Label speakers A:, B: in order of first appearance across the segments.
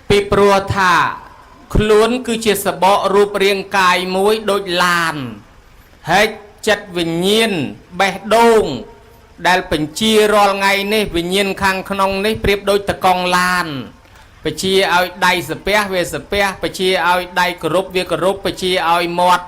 A: ពីព្រោះថាខ្លួនគឺជាសបករូបរាងកាយមួយដូចឡានហើយចិត្តវិញ្ញាណបេះដូង ដែលបញ្ជារាល់ថ្ងៃនេះវិញ្ញាណខាងក្នុងនេះប្រៀបដូចតកង់ឡានបជាឲ្យដៃសាពះវាសាពះបជាឲ្យដៃគោរពវាគោរពបជាឲ្យមាត់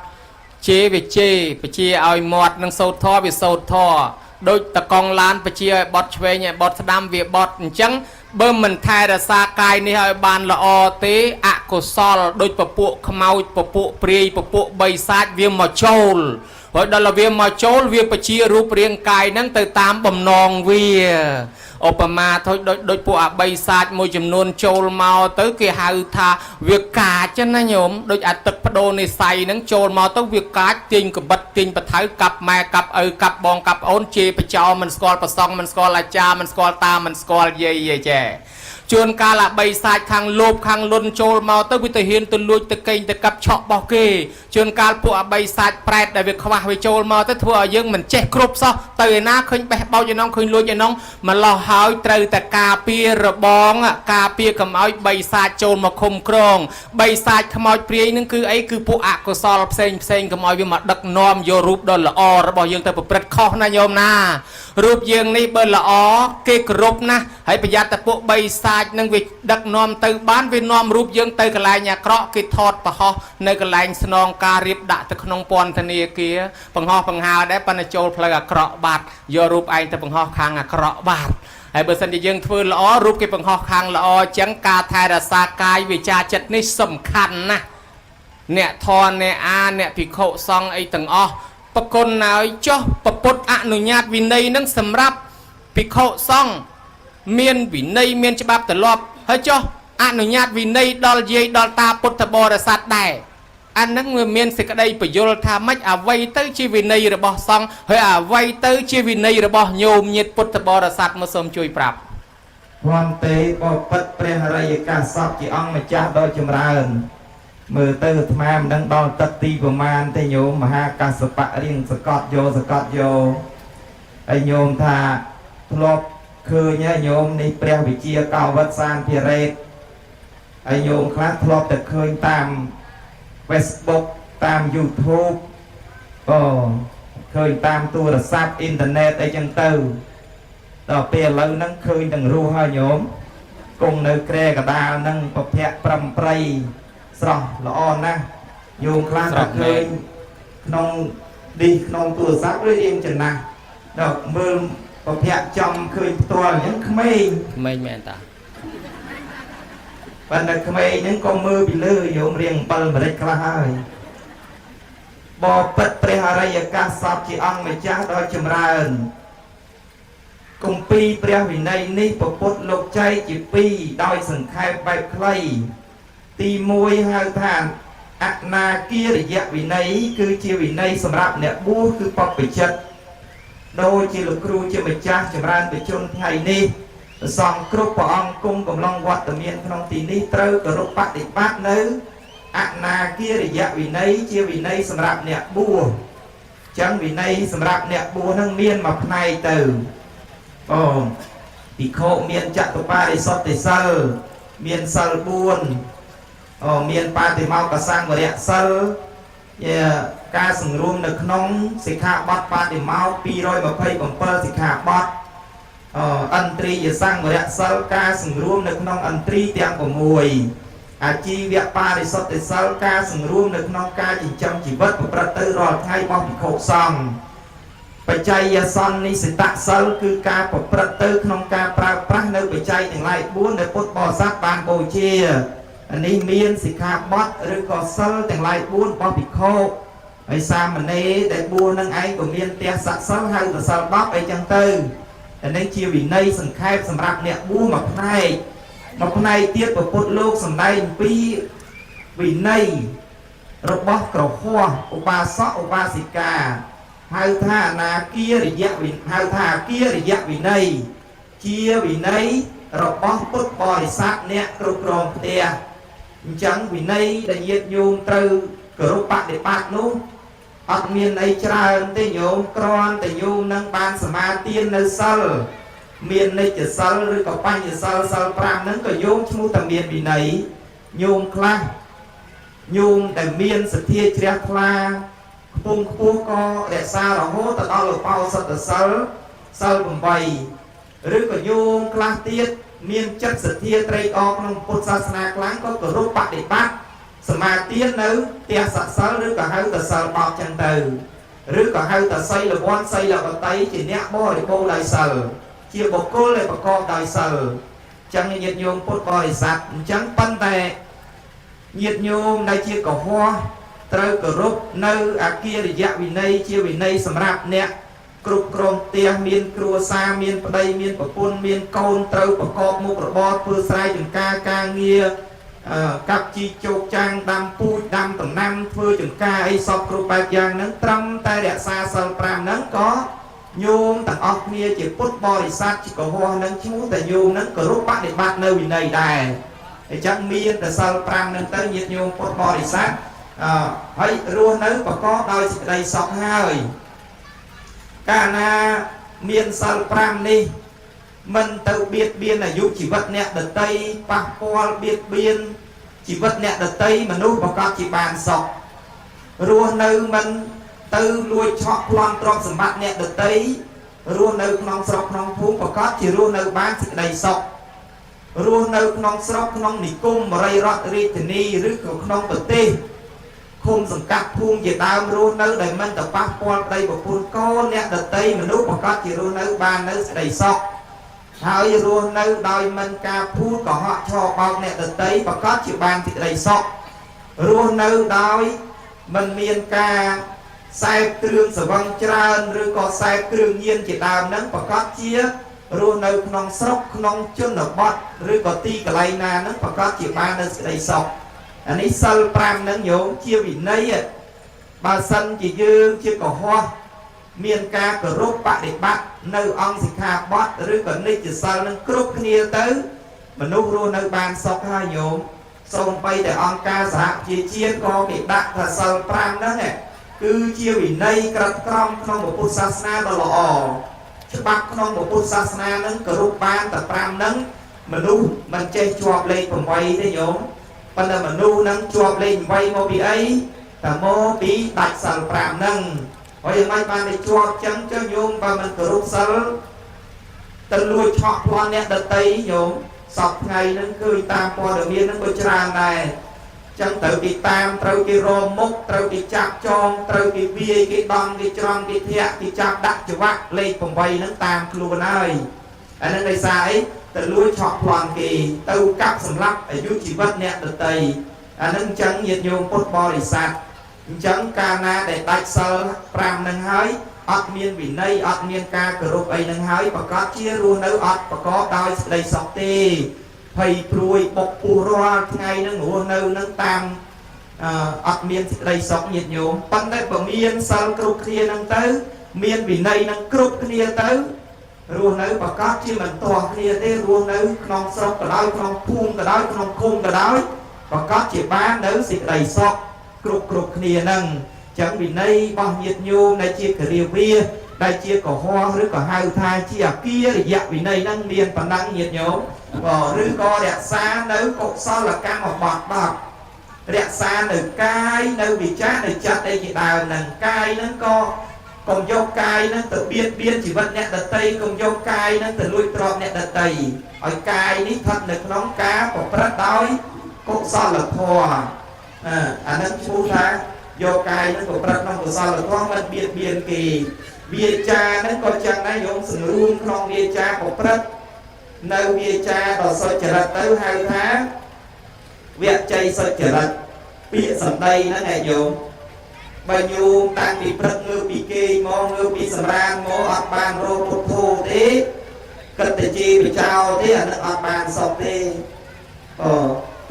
A: ជេរវាជេរបជាឲ្យមាត់នឹងសូត្រធម៌វាសូត្រធម៌ដូចតកង់ឡានបជាឲ្យបត់ឆ្វេងឲ្យបត់ស្ដាំវាបត់អញ្ចឹងបើមិនថែរក្សាកាយនេះឲ្យបានល្អទេអកុសលដូចពពួកខ្មោចពពួកព្រាយពពួកបិសាចវាមកចូល ហើយដល់វាមកចូលវាបជារូបរាងកាយហ្នឹងទៅតាមបំណងវាឧបមាថុចដូចដូចពួកអបិសាចមួយចំនួនចូលមកទៅគេហៅថាវាកាចណាញោមដូចអាទឹកបដូរនិស័យហ្នឹងចូលមកទៅវាកាចទាញកបិតទាញបថៅកាប់ម៉ែកាប់ឪកាប់បងកាប់អូនជេរបចោមិនស្គាល់ប្រសងមិនស្គាល់អាចារ្យមិនស្គាល់តាមិនស្គាល់យាយឯចេជួនកាលអាបីសាច់ខាងលោភខាងលុនចូលមកទៅវាទៅហ៊ានទៅលួចទៅកេងទៅកាប់ឆក់របស់គេជួនកាលពួកអាបីសាច់ប្រែតដែលវាខ្វះវាចូលមកទៅធ្វើឲ្យយើងមិនចេះគ្រប់សោះទៅឯណាឃើញបេះបោចឯនងឃើញលួចឯនងម្លោះហើយត្រូវតែការពាររបងការពារកុំឲ្យបីសាច់ចូលមកឃុំក្រងបីសាច់ខ្មោចព្រាយនឹងគឺអីគឺពួកអកុសលផ្សេងផ្សេងកុំឲ្យវាមកដឹកនាំយករូបដ៏ល្អរបស់យើងទៅប្រព្រឹត្តខុសណាញោមណារូបយើងនេះបើល្អគេគោរពណាស់ហើយប្រយ័ត្នតែពួកបីសាចនឹងវាដឹកនាំទៅបានវានាំរូបយើងទៅកន្លែងអាក្រក់គេថតបង្ហោះនៅកន្លែងស្នងការរៀបដាក់ទៅក្នុងពន្ធនាគារបង្ហោះបង្ហើដែរប៉ុន្តែចូលផ្លូវអាក្រក់បាត់យករូបឯងទៅបង្ហោះខាងអាក្រក់បាត់ហើយបើសិនជាយើងធ្វើល្អរូបគេបង្ហោះខាងល្អអញ្ចឹងការថែរក្សាកាយវិចារចិត្តនេះសំខាន់ណាស់អ្នកធនអ្នកអាអ្នកភិក្ខុសង្ឃអីទាំងអស់ប្រគុណហើយចុះពពុទ្ធអនុញ្ញាតវិន័យនឹងសម្រាប់ភិក្ខុសង្ឃមានវិន័យមានច្បាប់ទម្លាប់ហើយចុះអនុញ្ញាតវិន័យដល់យាយដល់តាពុទ្ធបរិស័ទដែរអានឹងវាមានសេចក្តីពយល់ថាម៉េចអ្វីទៅជាវិន័យរបស់សង្ឃហើយអ្វីទៅជាវិន័យរបស់ញោមញាតិពុទ្ធបរិស័ទមកសូមជួយប្រាប់
B: ភន្ទេបពិតព្រះអរិយកាសពជាអង្គម្ចាស់ដ៏ចម្រើនមើលទៅអាត្មាមិនដឹងដល់ទឹកទីប្រមាណទេញោមមហាកាសបៈរៀងសកត់យកសកត់យកហើយញោមថាធ្លាប់ឃើញហើយញោមនេះព្រះវិជាកោវិតសានភិរេតហើយញោមខ្លះធ្លាប់តែឃើញតាម Facebook តាម YouTube អូឃើញតាមទូរស័ព្ទអ៊ីនធឺណិតអីចឹងទៅដល់ពេលឥឡូវហ្នឹងឃើញទាំងរស់ហើយញោមគង់នៅក្រែកដាលហ្នឹងពភៈប្រំប្រៃស្រស់ល្អណាស់ញោមខ្លះ
A: ស្រស់
B: ក៏ឃើញក្នុងឌីសក្នុងទូរស័ព្ទឬរៀងចំណាស់ដល់មើលពភៈចំឃើញផ្ទាល់អញ្ចឹងក្មេង
A: ក្មេងមែនតា
B: ប៉ុន្តែក្មេងហ្នឹងក៏មើលពីលើញោមរៀង7ម្រេចខ្លះហើយបពិតព្រះអរិយកាសពជាអង្គម្ចាស់ដ៏ចម្រើនគម្ពីរព្រះវិន័យនេះពពុទ្ធលោកចែកជាពីរដោយសង្ខេបបែបខ្លីទី1ហៅថាអនាគារយវិន័យគឺជាវិន័យសម្រាប់អ្នកបួសគឺបព្វជិតដូចជាលោកគ្រូជាម្ចាស់ចម្រើនបជនថ្ងៃនេះព្រះសង្ឃគ្រប់ព្រះអង្គគង់កំឡុងវត្តមានក្នុងទីនេះត្រូវគោរពបដិបត្តិនៅអនាគារយវិន័យជាវិន័យសម្រាប់អ្នកបួសចឹងវិន័យសម្រាប់អ្នកបួសនឹងមានមួយផ្នែកទៅអូភិក្ខុមានចតុបរិសុទ្ធិសិលមានសិល4អូមានបាតិមោកសង្វរៈសិលជាការសង្រួមនៅក្នុងសិក្ខាបទបាតិមោក227សិក្ខាបទ អឥន្ទ្រីយសង្វរៈសិលការសង្រួមនៅក្នុងឥន្ទ្រីទាំង6អាជីវបរិសុទ្ធិសិលការសង្រួមនៅក្នុងការចិញ្ចឹមជីវិតប្រព្រឹត្តទៅរាល់ថ្ងៃរបស់ភិក្ខុសង្ឃបច្ច័យសន្និសិតសិលគឺការប្រព្រឹត្តទៅក្នុងការប្រើប្រាស់នៅបច្ច័យទាំងឡាយ4ដែលពុទ្ធបរិស័ទបានបូជាអានេះមានសិក្ខាបទឬក៏សិលទាំងឡាយ4របស់ភិក្ខុហើយសាមណេរដែលបួសនឹងឯងក៏មានផ្ទះស័ក្តិសិលហៅទៅសិល10អីចឹងទៅអានេះជាវិន័យសង្ខេបសម្រាប់អ្នកបួសមួយផ្នែកមួយផ្នែកទៀតពពុទ្ធលោកសម្ដែងអំពីវិន័យរបស់ក្រហោះឧបាសកឧបាសិកាហៅថាអនាគារយវិហៅថាអគារយវិន័យជាវិន័យរបស់ពុទ្ធបរិស័ទអ្នកគ្រប់គ្រងផ្ទះអញ្ចឹងវិន័យដែលញាតិញោមត្រូវគោរពបដិបត្តិនោះ អត់មានអីច្រើនទេញោមគ្រាន់តែញោមនឹងបានសមាទាននៅសិល មាននិច្ចសិលឬក៏បញ្ញសិលសិល5ហ្នឹងក៏យោមឈ្មោះតែមានវិន័យញោមខ្លះញោមដែលមានសទ្ធាជ្រះថ្លាខ្ពង់ខ្ពស់ក៏រក្សារហូតទៅដល់ឧបោសថសិលសិល8ឬក៏ញោមខ្លះទៀតមានចិត្តសទ្ធាត្រេកអរក្នុងពុទ្ធសាសនាខ្លាំងក៏គោរពបដិបត្តិសមាទាននៅផ្ទះសសិលឬក៏ហៅទៅសិលបោកចឹងទៅឬក៏ហៅទៅសីលវ័នសីលវតីជាអ្នកបរិបូរណ៍ដោយសិលជាបុគ្គលដែលប្រកបដោយសិលចឹងញាតិញោមពុទ្ធបរិស័ទអញ្ចឹងប៉ុន្តែញាតិញោមដែលជាកុហកត្រូវគោរពនៅអគារិយវិន័យជាវិន័យសម្រាប់អ្នកគ្រប់គ្រងផ្ទះមានគ្រួសារមានប្តីមានប្រពន្ធមានកូនត្រូវប្រកបមុខរបរធ្វើស្រែចម្ការការងារកាប់ជីជោកចាំងដាំពូជដាំដំណាំធ្វើចម្ការអីសពគ្រប់បែបយ៉ាងហ្នឹងត្រឹមតែរក្សាសិល5ហ្នឹងក៏ញោមទាំងអស់គ្នាជាពុទ្ធបរិស័ទជាកុហកហ្នឹងឈ្មោះតែញោមហ្នឹងគោរពបដិបត្តិនៅវិន័យដែរអញ្ចឹងមានតែសិល5ហ្នឹងទៅញាតិញោមពុទ្ធបរិស័ទហើយរស់នៅប្រកបដោយសេចក្តីសុខហើយកាលណាមានសិល5នេះមិនទៅបៀតបៀនអាយុជីវិតអ្នកដតីប៉ះពាល់បៀតបៀនជីវិតអ្នកដតីមនុស្សប្រកបជាបានសុខរស់នៅមិនទៅលួចឆក់ប្លន់ទ្រព្យសម្បត្តិអ្នកដតីរស់នៅក្នុងស្រុកក្នុងភូមិប្រកបជារស់នៅបានសេចក្តីសុខរស់នៅក្នុងស្រុកក្នុងនិគមរីរដ្ឋរាជធានីឬក៏ក្នុងប្រទេសឃុំសង្កាត់ភូមិជាដើមរស់នៅដែលមិនទៅប៉ះពាល់ប្តីប្រពន្ធកូនអ្នកដតីមនុស្សប្រកបជារស់នៅបាននៅសេចក្តីសុខហើយរស់នៅដោយមិនការភូតកុហកឆោបោកអ្នកដតីប្រកបជាបានសេចក្តីសុខរស់នៅដោយមិនមានការសែបគ្រឿងសវឹងច្រើនឬក៏សែបគ្រឿងញៀនជាដើមហ្នឹងប្រកបជារស់នៅក្នុងស្រុកក្នុងជនបទឬក៏ទីកន្លែងណាហ្នឹងប្រកបជាបាននៅសេចក្តីសុខអានេះសិល5ហ្នឹងញោមជាវិន័យបើសិនជាយើងជាកុហកមានការគោរពបដិបត្តិនៅអង្គសិក្ខាបទឬក៏និច្ចសិលនឹងគ្រប់គ្នាទៅមនុស្សរស់នៅបានសុខហើយញោមសូម្បីតែអង្គការសហប្រជាជាតិក៏គេដាក់ថាសិល5ហ្នឹងគឺជាវិន័យក្រិតក្រមក្នុងពុទ្ធសាសនាដ៏ល្អច្បាប់ក្នុងពុទ្ធសាសនាហ្នឹងគោរពបានតែ5ហ្នឹងមនុស្សមិនចេះជាប់លេខ8ទេញោមប៉ុន្តែមនុស្សហ្នឹងជាប់លេខ8មកពីអីតែមកពីដាច់សិល5ហ្នឹងហើយយ៉ាងម៉េចបានតែជាប់ចឹងចុះញោមបើមិនគោរពសិលទៅលួចឆក់ប្លន់អ្នកដតីញោមសពថ្ងៃហ្នឹងគឺតាមព័ត៌មានហ្នឹងក៏ច្រើនដែរចឹងត្រូវគេតាមត្រូវគេរមមុខត្រូវគេចាប់ចងត្រូវគេវាយគេដំគេច្រំគេធាក់គេចាប់ដាក់ច្បាក់លេខ8ហ្នឹងតាមខ្លួនហើយអាហ្នឹងដោយសារអីទៅលួចឆក់ប្លន់គេទៅកាប់សម្លាប់អាយុជីវិតអ្នកដតីអាហ្នឹងអញ្ចឹងញាតិញោមពុទ្ធបរិស័ទអញ្ចឹងកាលណាដែលដាច់សិល5ហ្នឹងហើយអត់មានវិន័យអត់មានការគោរពអីហ្នឹងហើយប្រកាសជារស់នៅអត់ប្រកបដោយសេចក្តីសុខទេភ័យព្រួយបុកពោះរាល់ថ្ងៃហ្នឹងរស់នៅហ្នឹងតាមអត់មានសេចក្តីសុខញាតិញោមប៉ុន្តែបើមានសិលគ្រប់គ្នាហ្នឹងទៅមានវិន័យហ្នឹងគ្រប់គ្នាទៅរស់នៅប្រកាសជាមិនទាស់គ្នាទេរស់នៅក្នុងស្រុកក៏ដោយក្នុងភូមិក៏ដោយក្នុងឃុំក៏ដោយប្រកាសជាបាននៅសេចក្តីសុខគ្រប់គ្រប់គ្នាហ្នឹងចឹងវិន័យរបស់ញាតិញោមដែលជាគរិយាដែលជាកុហកឬក៏ហៅថាជាអគារិយវិន័យហ្នឹងមានប៉ុណ្ណឹងញាតិញោមក៏ឬក៏រក្សានៅកុសលកម្មបត្តិ10រក្សានៅកាយនៅវិចារនៅចិត្តអីជាដើមហ្នឹងកាយហ្នឹងក៏កុំយកកាយហ្នឹងទៅបៀតបៀនជីវិតអ្នកដតីកុំយកកាយហ្នឹងទៅលួចទ្រព្យអ្នកដតីឲ្យកាយនេះស្ថិតនៅក្នុងការប្រព្រឹត្តដោយកុសលធម៌អាហ្នឹងឈ្មោះថាយកកាយហ្នឹងប្រព្រឹត្តក្នុងកុសលធម៌មិនបៀតបៀនគេវាចាហ្នឹងក៏ចឹងដែរញោមសង្រួមក្នុងវាចាប្រព្រឹត្តនៅវាចាដ៏សុចរិតទៅហៅថាវជ័យសុចរិតពាក្យសម្ដីហ្នឹងឯងញោមបើញោមតាំងពីព្រឹកងើបពីគេងមកងើបពីសម្រានមកអត់បានរកពុទ្ធោទេគិតតែជាបចោទេអានឹងអត់បានសុខទេអូ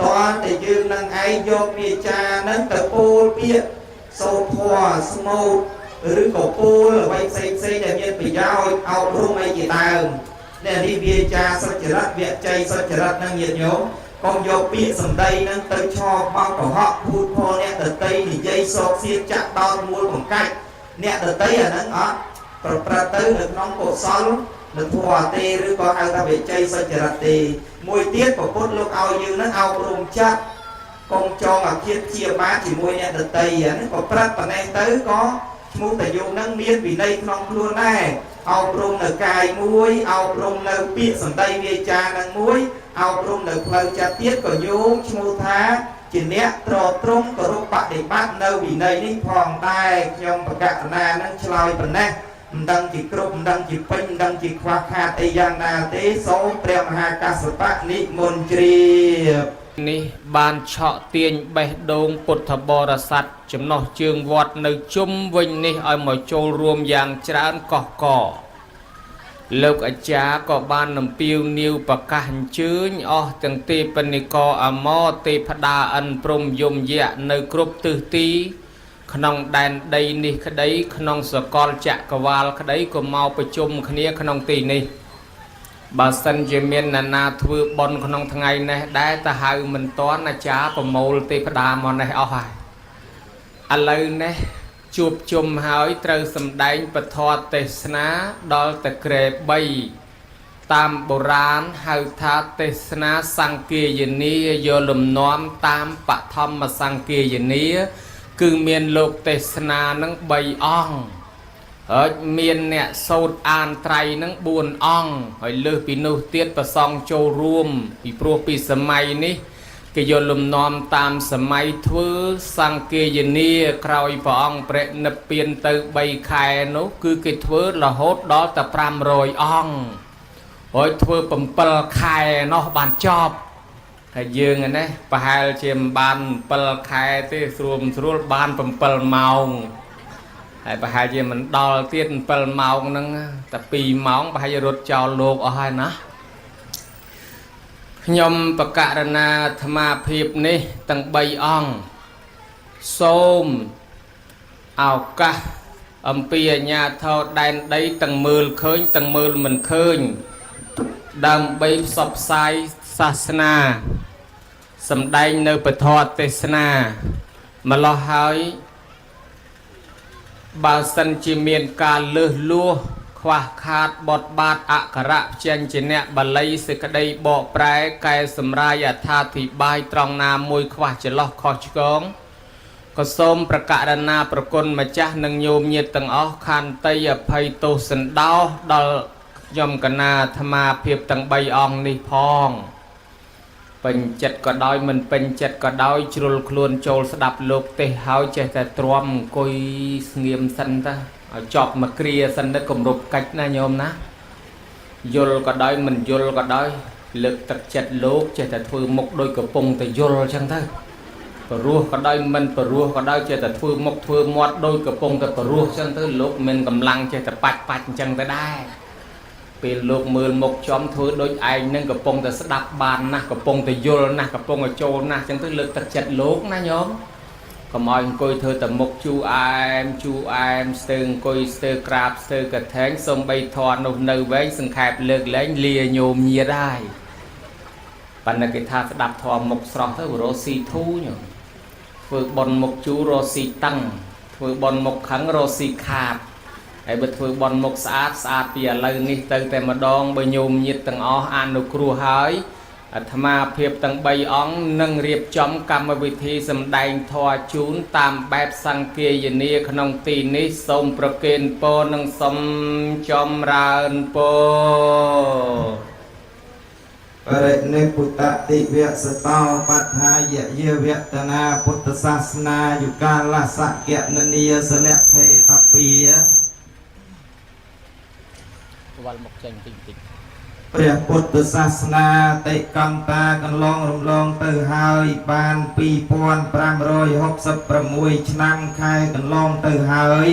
B: តើតែយើងនឹងឯងយកវាចាហ្នឹងទៅពោលពាក្យសូត្រធម៌ស្មូតឬក៏ពោលអ្វីផ្សេងផ្សេងដែលមានប្រយោជន៍អប់រំអីជាដើមនេះនេះវាចាសុចរិតវជ័យសុចរិតនឹងញាតិញោមកុំយកពាក្យសម្ដីនឹងទៅឆោបោកកុហកភូតផលអ្នកដតីនិយាយសោកសៀតចាក់ដោតមួលបង្កាច់អ្នកដតីអានឹងអត់ប្រព្រឹត្តទៅនៅក្នុងកុសល នៅធម៌ទេឬក៏ហៅថាវិជ័យសុចរិតទេមួយទៀតប្រពុតលោកឲ្យយើងនឹងអប់រំចិត្តកុំចងអាឃាតជាបាជាមួយអ្នកដតីអានេះក៏ប្រាប់ប៉ុណ្ណេះទៅក៏ឈ្មោះតែយោមនឹងមានវិន័យក្នុងខ្លួនដែរអប់រំនៅកាយមួយអប់រំនៅពាក្យសម្ដីវាចានឹងមួយអប់រំនៅផ្លូវចិត្តទៀតក៏យោមឈ្មោះថាជាអ្នកទ្រទ្រង់គោរពបដិបត្តិនៅវិន័យនេះផងដែរខ្ញុំបកករណានឹងឆ្លើយប៉ុណ្ណេះមិនដឹងជាគ្រប់មិនដឹងជាពេញមិនដឹងជាខ្វះខាតអីយ៉ាងណាទេសូមព្រះមហាកស្សបៈនិមន្តជ្រាប
A: នេះបានឆក់ទាញបេះដូងពុទ្ធបរិស័ទចំណោះជើងវត្តនៅជុំវិញនេះឲ្យមកចូលរួមយ៉ាងច្រើនកុះករលោកអាចារ្យក៏បាននំពាវនាវប្រកាសអញ្ជើញអស់ទាំងទេពនិកអមរទេពតាអិនព្រំយមយៈនៅគ្រប់ទិសទី ក្នុងដែនដីនេះក្តីក្នុងសកលចក្រវាលក្តីក៏មកប្រជុំគ្នាក្នុងទីនេះបើសិនជាមានណានាធ្វើបុណ្យក្នុងថ្ងៃនេះដែរទៅហៅមិនតាន់អាចារ្យប្រមូលទេពតាមកនេះអស់ហើយឥឡូវនេះជួបជុំហើយត្រូវសម្ដែងពធទេសនាដល់តក្រែ3តាមបុរាណហៅថាទេសនាសង្គាយនីយកលំនាំតាមបឋមសង្គាយនីគឺមានលោកទេសនានឹង3អង្គហើយមានអ្នកសូត្រអានត្រៃនឹង4អង្គហើយលើសពីនោះទៀតប្រសង់ចូលរួមពីព្រោះពីសម័យនេះគេយកលំនាំតាមសម័យធ្វើសង្គាយនាក្រោយព្រះអង្គព្រះនិព្វានទៅ3ខែនោះគឺគេធ្វើរហូតដល់តែ500អង្គហើយធ្វើ7ខែនោះបានចប់ហើយយើងឯនេះប្រហែលជាមិនបាន7ខែទេស្រួលមិនស្រួលបាន7ម៉ោងហើយប្រហែលជាមិនដល់ទៀត7ម៉ោងហ្នឹងតែ2ម៉ោងប្រហែលជារត់ចោលលោកអស់ហើយណាខ្ញុំបកករណាអាត្មាភាពនេះទាំង3អង្គសូមឱកាសអំពីអាជ្ញាធរដែនដីទាំងមើលឃើញទាំងមើលមិនឃើញដើម្បីផ្សព្វផ្សាយសាសនាសម្ដែងនៅពធទេសនាម្លោះហើយបើសិនជាមានការលើសលួសខ្វះខាតបទបាតអក្ខរៈព្យញ្ជនៈបាលីសេចក្តីបកប្រែកែសម្រាយអត្ថាធិប្បាយត្រង់ណាមួយខ្វះចន្លោះខុសឆ្គងក៏សូមប្រកាសណាប្រគុណម្ចាស់និងញោមញាតិទាំងអស់ខន្តីអភ័យទោសសន្តោសដល់ខ្ញុំកណាអាត្មាភាពទាំង3អង្គនេះផងពេញចិត្តក៏ដោយមិនពេញចិត្តក៏ដោយជ្រុលខ្លួនចូលស្ដាប់លោកទេសហើយចេះតែទ្រាំអង្គុយស្ងៀមសិនតាឲ្យចប់មកគ្រាសិនទៅគម្រប់កិច្ចណាញោមណាយល់ក៏ដោយមិនយល់ក៏ដោយលើកទឹកចិត្តលោកចេះតែធ្វើមុខដូចកំពុងតែយល់អញ្ចឹងទៅព្រោះក៏ដោយមិនព្រោះក៏ដោយចេះតែធ្វើមុខធ្វើមាត់ដូចកំពុងតែព្រោះអញ្ចឹងទៅលោកមានកម្លាំងចេះតែបាច់បាច់អញ្ចឹងទៅដែរពេលលោកមើលមុខចំធ្វើដូចឯងនឹងកំពុងតែស្ដាប់បានណាស់កំពុងតែយល់ណាស់កំពុងតែចូលណាស់អញ្ចឹងទៅលើកទឹកចិត្តលោកណាញោមកុំឲ្យអង្គុយធ្វើតែមុខជូអែមជូអែមស្ទើអង្គុយស្ទើក្រាបស្ទើកថែងសំបីធរនោះនៅវែងសង្ខេបលើកលែងលាញោមញាតហើយប៉ុន្តែគេថាស្ដាប់ធម៌មុខស្រស់ទៅរស់ស៊ីធូញោមធ្វើបន់មុខជូររស់ស៊ីតឹងធ្វើបន់មុខខឹងរស់ស៊ីខាតហើយបើធ្វើបន់មុខស្អាតស្អាតពីឥឡូវនេះទៅតែម្ដងបើញោមញាតទាំងអស់អនុគ្រោះហើយអាត្មាភាពទាំង3អង្គនឹងរៀបចំកម្មវិធីសម្ដែងធម៌ជូនតាមបែបសង្គាយនាក្នុងទីនេះសូមប្រគេនពរនិងសូមចម្រើនពរ
B: បរិនិពុតតិវសតោបដ្ឋាយយវតនាពុទ្ធសាសនាយុកាលសកណនីសនៈភេតពា
A: វល់មុខចេញតិចតិច
B: ព្រះពុទ្ធសាសនាតិកន្តាកន្លងរំលងទៅហើយបាន2566ឆ្នាំខែកន្លងទៅហើយ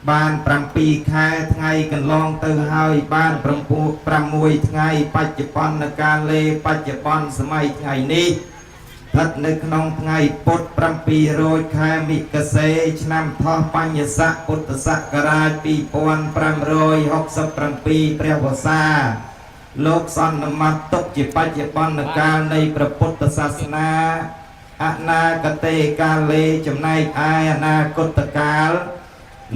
B: បាន7ខែថ្ងៃកន្លងទៅហើយបាន6ថ្ងៃបច្ចុប្បន្នកាលេបច្ចុប្បន្នសម័យថ្ងៃនេះស្ថិតនៅក្នុងថ្ងៃពុធ700ខែមិគសេឆ្នាំថោះបញ្ញស័កពុទ្ធសករាជ2567ព្រះវស្សាលោកសន្មតទុកជាបច្ចុប្បន្នកាលនៃព្រះពុទ្ធសាសនាអនាគតេកាលេចំណែកឯអនាគតកាល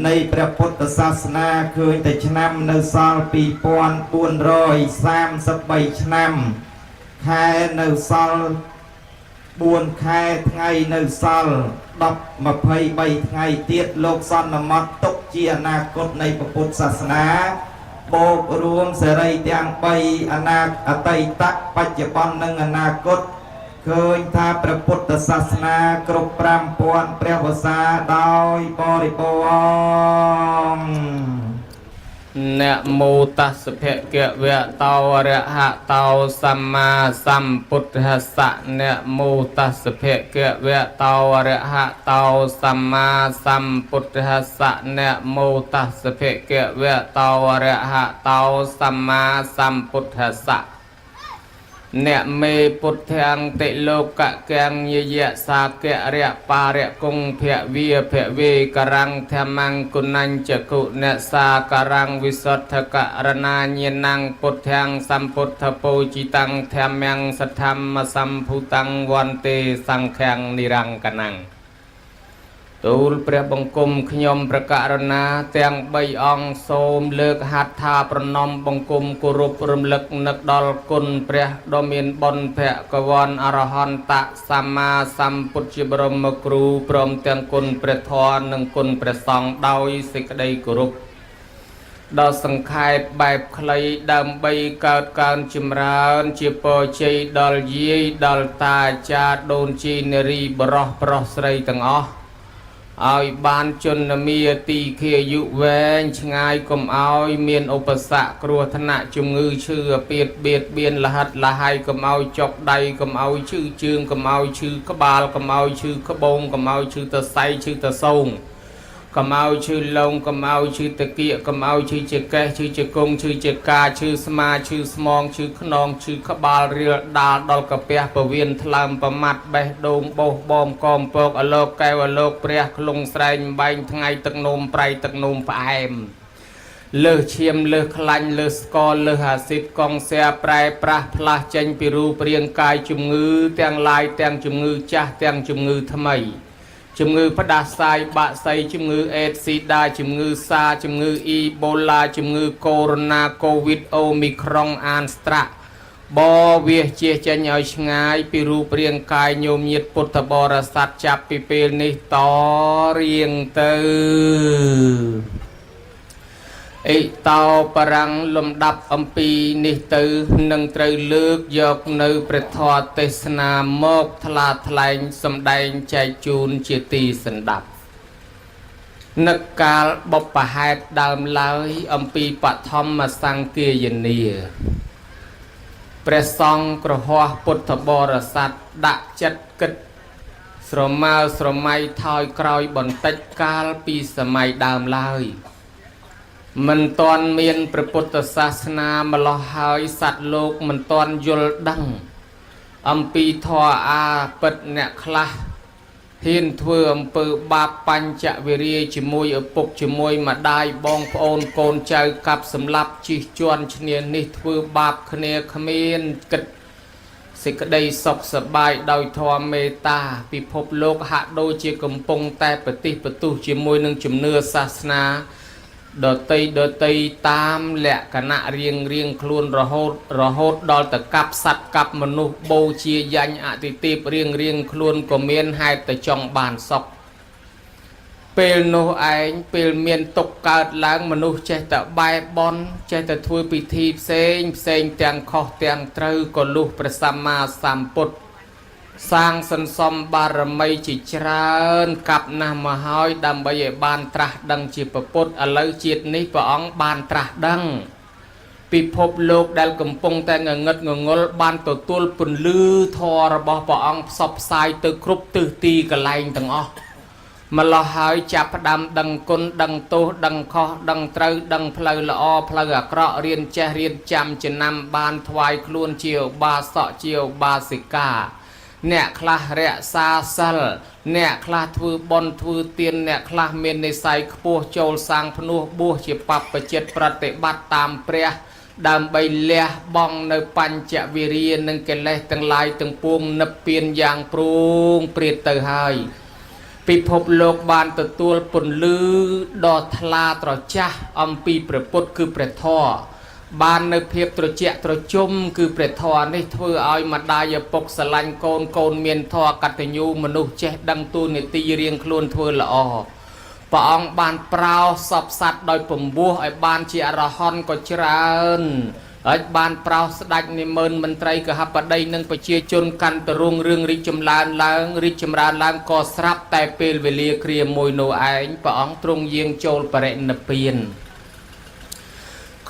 B: នៃព្រះពុទ្ធសាសនាឃើញតែឆ្នាំនៅសល់2433ឆ្នាំខែនៅសល់4ខែថ្ងៃនៅសល់10 23ថ្ងៃទៀតលោកសន្មត់ទុកជាអនាគតនៃព្រះពុទ្ធសាសនាបូករួមសេរីទាំង3អនាអតីតបច្ចុប្បន្ននិងអនាគតឃើញថាព្រះពុទ្ធសាសនាគ្រប់5000ព្រះវស្សាដោយបរិបូរណ៍
A: នមោតស្សភគវៈតោអរហតោសម្មាសម្ពុទ្ធស្សៈនមោតស្សភគវៈតោអរហតោសម្មាសម្ពុទ្ធស្សៈនមោតស្សភគវៈតោអរហតោសម្មាសម្ពុទ្ធស្សៈ អ្នកមេពុទ្ធាំតិលោកកាំងយយៈសាគរៈបារៈគងភវាភវេករੰធម្មងគុណញ្ចគុណសាករੰវិសុទ្ធករណាញាណងពុទ្ធាំសម្ពុទ្ធពូជិតាំងធម្មងសទ្ធម្មសម្ភុតាំងវន្ទេសង្ឃាំងនិរង្គណੰទូលព្រះបង្គំខ្ញុំប្រកាសណាទាំង3អង្គសូមលើកហត្ថាប្រណម្យបង្គំគោរពរំលឹកនឹកដល់គុណព្រះដ៏មានបុណ្យភគវន្តអរហន្តសម្មាសម្ពុទ្ធជាបរមគ្រូព្រមទាំងគុណព្រះធម៌និងគុណព្រះសង្ឃដោយសេចក្តីគោរពដ៏សង្ខេបបែបខ្លីដើម្បីកើតកើនចម្រើនជាពរជ័យដល់យាយដល់តាអាចារ្យដូនជីនារីបរោះប្រុសស្រីទាំងអស់ឲ្យបានជនមាទីខាយុវែងឆ្ងាយកុំឲ្យមានឧបសគ្គគ្រោះថ្នាក់ជំងឺឈឺអាពាធបៀតបៀនលហិតលហើយកុំឲ្យចុកដៃកុំឲ្យឈឺជើងកុំឲ្យឈឺក្បាលកុំឲ្យឈឺក្បូងកុំឲ្យឈឺតសៃឈឺតសោងកុំឲ្យឈឺឡងកុំឲ្យឈឺតាគៀកកុំឲ្យឈឺចកេះឈឺជង្គង់ឈឺចកាឈឺស្មាឈឺស្មងឈឺខ្នងឈឺក្បាលរៀលដាលដល់កាពះពវៀនថ្លើមប្រមាត់បេះដូងបោសបំកមពកអលោកកែវអលោកព្រះក្លងស្រែងបែងថ្ងៃទឹកនោមប្រៃទឹកនោមផ្អែមលើសឈាមលើសខ្លាញ់លើសស្ករលើសអាស៊ីតកងសែប្រែប្រាស់ផ្លាស់ចេញពីរូបរាងកាយជំងឺទាំងឡាយទាំងជំងឺចាស់ទាំងជំងឺថ្មីជំងឺផ្ដាសាយបាក់សីជំងឺអេដស៊ីដាជំងឺសាជំងឺអ៊ីបូឡាជំងឺកូវីដកូវីដអូមីក្រុងអានស្ត្រាក់បវាសជាចេញឲ្យឆ្ងាយពីរូបរាងកាយញោមញាតពុទ្ធបរិស័ទចាប់ពីពេលនេះតរៀងទៅអិតោបរាំងលំដាប់អំពីនេះទៅនឹងត្រូវលើកយកនៅព្រះធម៌ទេសនាមកថ្លាថ្លែងសម្ដែងចែកជូនជាទីសន្តាប់នឹកកាលបុព្វហេតុដើមឡើយអំពីបឋមសង្គាយនាព្រះសង្ឃក្រហោះពុទ្ធបរិស័ទដាក់ចិត្តគិតស្រមើស្រមៃថយក្រោយបន្តិចកាលពីសម័យដើមឡើយមិនទាន់មានព្រះពុទ្ធសាសនាម្លោះហើយសត្វលោកមិនទាន់យល់ដឹងអំពីធម៌អាពិតអ្នកខ្លះហ៊ានធ្វើអំពើបាបបញ្ចវិរិយជាមួយឪពុកជាមួយម្ដាយបងប្អូនកូនចៅកាប់សម្លាប់ជិះជាន់ឈ្នានេះធ្វើបាបគ្នាគ្មានគិតសេចក្តីសុខសប្បាយដោយធម៌មេត្តាពិភពលោកហាក់ដូចជាកំពុងតែប្រតិបទុះជាមួយនឹងជំនឿសាសនាដតីដតីតាមលក្ខណៈរៀងរៀងខ្លួនរហូតរហូតដល់ទៅកាប់សត្វកាប់មនុស្សបូជាយញ្ញអតិទេពរៀងរៀងខ្លួនក៏មានហេតុតែចង់បានសុខពេលនោះឯងពេលមានទុកកើតឡើងមនុស្សចេះតែបែបន់ចេះតែធ្វើពិធីផ្សេងផ្សេងទាំងខុសទាំងត្រូវក៏លុះព្រះសម្មាសម្ពុទ្ធសាងសន្សំបារមីជាច្រើនកាប់ណាស់មកហើយដើម្បីឲ្យបានត្រាស់ដឹងជាពុទ្ធឥឡូវជាតិនេះព្រះអង្គបានត្រាស់ដឹងពិភពលោកដែលកំពុងតែងងឹតងងល់បានទទួលពន្លឺធម៌របស់ព្រះអង្គផ្សព្វផ្សាយទៅគ្រប់ទិសទីកន្លែងទាំងអស់ម្លោះហើយចាប់ផ្ដើមដឹងគុណដឹងទោសដឹងខុសដឹងត្រូវដឹងផ្លូវល្អផ្លូវអាក្រក់រៀនចេះរៀនចាំចំណាំបានថ្វាយខ្លួនជាឧបាសកជាឧបាសិកាអ្នកខ្លះរក្សាសិលអ្នកខ្លះធ្វើបុណ្យធ្វើទានអ្នកខ្លះមាននិស័យខ្ពស់ចូលសាងភ្នោះបួសជាបព្វជិតប្រតិបត្តិតាមព្រះដើម្បីលះបង់នៅបញ្ចវិរិយនិងកិលេសទាំងឡាយទាំងពួងនិព្វានយ៉ាងព្រោងព្រាតទៅហើយ ពិភពលោកបានទទួលពន្លឺដ៏ថ្លាត្រចះអំពីព្រះពុទ្ធគឺព្រះធម៌បាននៅភាពត្រជាក់ត្រជុំគឺព្រះធម៌នេះធ្វើឲ្យម្ដាយឪពុកស្រឡាញ់កូនកូនមានធម៌កតញ្ញូមនុស្សចេះដឹងទូនីតិរៀងខ្លួនធ្វើល្អព្រះអង្គបានប្រោសសពសត្វដោយពំពោះឲ្យបានជាអរហន្តក៏ច្រើនហើយបានប្រោសស្ដេចនិមឺនមន្ត្រីកហបតីនិងប្រជាជនកាន់តរុងរឿងរីកចម្រើនឡើងរីកចម្រើនឡើងក៏ស្រាប់តែពេលវេលាគ្រាមួយនោះឯងព្រះអង្គទ្រង់យាងចូលបរិនិព្វាន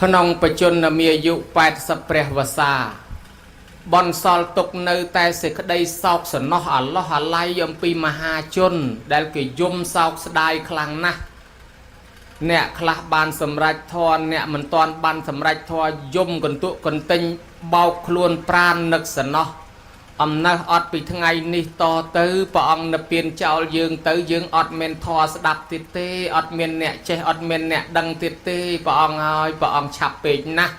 A: ក្នុងបច្ចុប្បន្នមានអាយុ80ព្រះវស្សាបនសល់ទុកនៅតែសេចក្តីសោកសណោះអាឡោះអាល័យអំពីមហាជន ដែលគេយំសោកស្ដាយខ្លាំងណាស់អ្នកខ្លះបានសម្រេចធម៌អ្នកមិនទាន់បានសម្រេចធម៌យំកន្ទក់កន្ទិញបោកខ្លួនប្រាននឹកសណោះអំណះអត់ពីថ្ងៃនេះតទៅព្រះអង្គនិព្វានចោលយើងទៅយើងអត់មានធម៌ស្ដាប់ទៀតទេអត់មានអ្នកចេះអត់មានអ្នកដឹងទៀតទេព្រះអង្គហើយព្រះអង្គឆាប់ពេកណាស់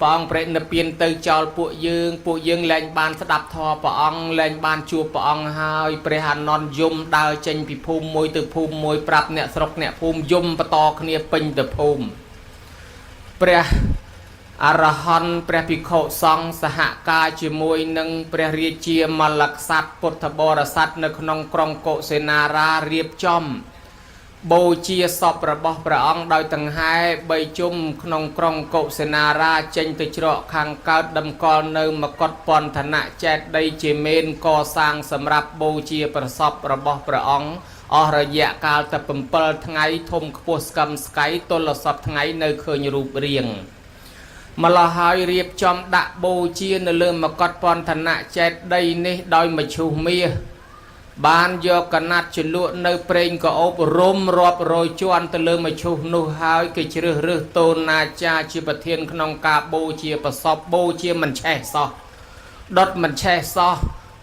A: ព្រះអង្គប្រេនិព្វានទៅចោលពួកយើងពួកយើងលែងបានស្ដាប់ធម៌ព្រះអង្គលែងបានជួបព្រះអង្គហើយព្រះអានន្ទយំដើរចេញពីភូមិមួយទៅភូមិមួយប្រាប់អ្នកស្រុកអ្នកភូមិយំបន្តគ្នាពេញទៅភូមិព្រះអរហន្តព្រះភិក្ខុសង្ឃសហការជាមួយនឹងព្រះរាជាមលក្សត្រពុទ្ធបរិស័ទនៅក្នុងក្រុងកុសិនារារៀបចំបូជាសពរបស់ព្រះអង្គដោយតង្ហែបីជុំក្នុងក្រុងកុសិនារាចេញទៅច្រកខាងកើតតម្កល់នៅមកុដពន្ធនៈចេតិយជាមេនកសាងសម្រាប់បូជាប្រសពរបស់ព្រះអង្គអស់រយៈកាលតែ7ថ្ងៃធំខ្ពស់ស្កឹមស្កៃទល់សពថ្ងៃនៅឃើញរូបរាងម្លោះហើយរៀបចំដាក់បូជានៅលើមកុដពន្ធនៈចេតិយនេះដោយមឈូសមាសបានយកកណាត់ជ្រលក់នៅប្រេងកោបរុំរាប់រយជាន់ទៅលើមឈូសនោះហើយគេជ្រើសរើសតូនណាចាជាប្រធានក្នុងការបូជាប្រសពបូជាមិនឆេះសោះដុតមិនឆេះសោះ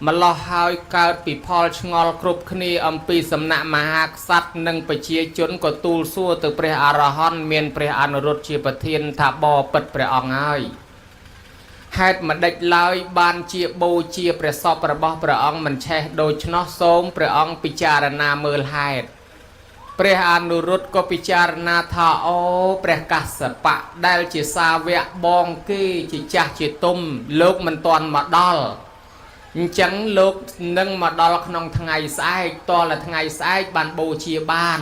A: ម្លោះហើយកើតពីផលឆ្ងល់គ្រប់គ្នាអំពីសំណាក់មហាក្សត្រនិងប្រជាជនក៏ទូលសួរទៅព្រះអរហន្តមានព្រះអនុរុទ្ធជាប្រធានថាបបិទ្ធព្រះអង្គហើយហេតុម្ដេចឡើយបានជាបូជាព្រះសពរបស់ព្រះអង្គមិនឆេះដូច្នោះសូមព្រះអង្គពិចារណាមើលហេតុព្រះអនុរុទ្ធក៏ពិចារណាថាអូព្រះកស្សបៈដែលជាសាវកបងគេជាចាស់ជាទុំលោកមិនទាន់មកដល់អញ្ចឹងលោកនឹងមកដល់ក្នុងថ្ងៃស្អែកតលថ្ងៃស្អែកបានបូជាបាន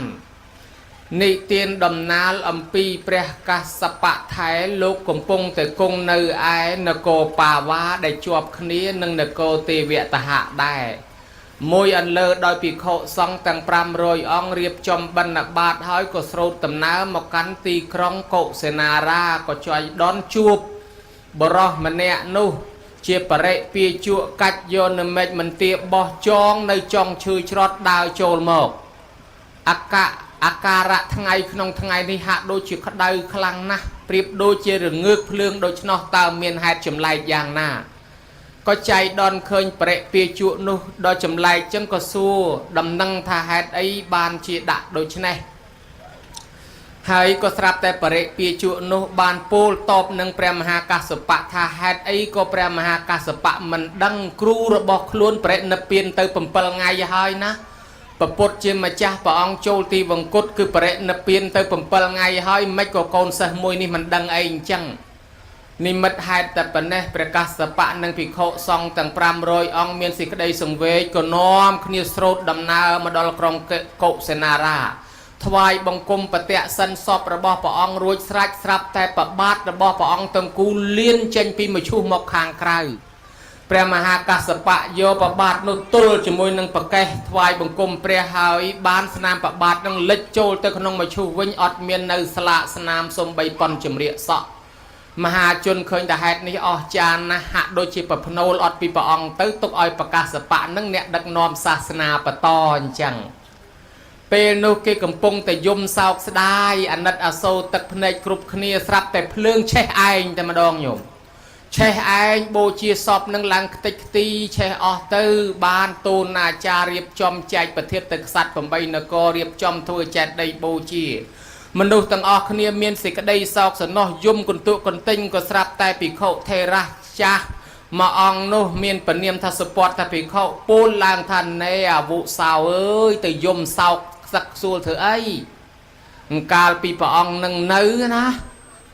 A: និទានដំណាលអំពីព្រះកស្សបៈថែលោកកំពុងតែគង់នៅឯនគរបាវ៉ាដែលជាប់គ្នានឹងនគរទេវតហៈដែរមួយអន្លើដោយភិក្ខុសង្ឃទាំង500អង្គរៀបចំបិណ្ឌបាតហើយក៏ស្រោតដំណើរមកកាន់ទីក្រុងកុសិនារាក៏ចៃដន្យជួបបរោះម្នាក់នោះជាបរិពាជក់កាច់យកនិមិចមន្ទាបោះចងនៅចុងឈើច្រត់ដើរចូលមកអកៈអាការៈថ្ងៃក្នុងថ្ងៃនេះហាក់ដូចជាក្តៅខ្លាំងណាស់ប្រៀបដូចជារងើកភ្លើងដូច្នោះតើមានហេតុចម្លែកយ៉ាងណាក៏ចៃដន្យឃើញបរិពាជក់នោះដល់ចម្លែកចឹងក៏សួរដំណឹងថាហេតុអីបានជាដាក់ដូច្នេះហើយក៏ស្រាប់តែបរិពាជក់នោះបានពោលតបនឹងព្រះមហាកស្សបៈថាហេតុអីក៏ព្រះមហាកស្សបៈមិនដឹងគ្រូរបស់ខ្លួនបរិនិព្វានទៅ7ថ្ងៃហើយណាពពុទ្ធជាម្ចាស់ព្រះអង្គចូលទីវង្គតគឺបរិនិព្វានទៅ7ថ្ងៃហើយមិនក៏កូនសិស្សមួយនេះមិនដឹងអីអញ្ចឹងនិមិត្តហេតុតែប៉ុណ្ណេះព្រះកស្សបៈនិងភិក្ខុសង្ឃទាំង500អង្គមានសេចក្តីសង្វេគក៏នាំគ្នាស្រោតដំណើរមកដល់ក្រុងកុសិនារាថ្វាយបង្គំបតៈសិនសពរបស់ព្រះអង្គរួចស្រេចស្រាប់តែប្របាទរបស់ព្រះអង្គទាំងគូលៀនចេញពីមឈូសមកខាងក្រៅព្រះមហាកស្សបៈយកប្របាទនោះទល់ជាមួយនឹងប្រកេះថ្វាយបង្គំព្រះហើយបានស្នាមប្របាទនឹងលិចចូលទៅក្នុងមឈូសវិញអត់មាននៅស្លាកស្នាមសំបីប៉ុនចម្រៀកសក់មហាជនឃើញតែហេតុនេះអស់ចានណាស់ហាក់ដូចជាប្រភ្នូលអត់ពីព្រះអង្គទៅទុកឲ្យប្រកាសបៈនឹងអ្នកដឹកនាំសាសនាបន្តអញ្ចឹងពេលនោះគេកំពុងតែយំសោកស្ដាយអាណិតអាសូរទឹកភ្នែកគ្រប់គ្នាស្រាប់តែភ្លើងឆេះឯងតែម្ដងញោមឆេះឯងបូជាសពនឹងឡើងខ្ទេចខ្ទីឆេះអស់ទៅបានទូនអាចារ្យរៀបចំចែកប្រធានទៅក្សត្រ8នគររៀបចំធ្វើចេតិយបូជាមនុស្សទាំងអស់គ្នាមានសេចក្តីសោកសណោះយំកន្ទក់កន្ទិញក៏ស្រាប់តែភិក្ខុថេរៈចាស់ មួយអង្គនោះមានពនាមថាសុពតថាភិក្ខុពោលឡើងថាណែអាវុសោអើយទៅយំសោកសឹកសួលធ្វើអីកាលពីព្រះអង្គនឹងនៅណា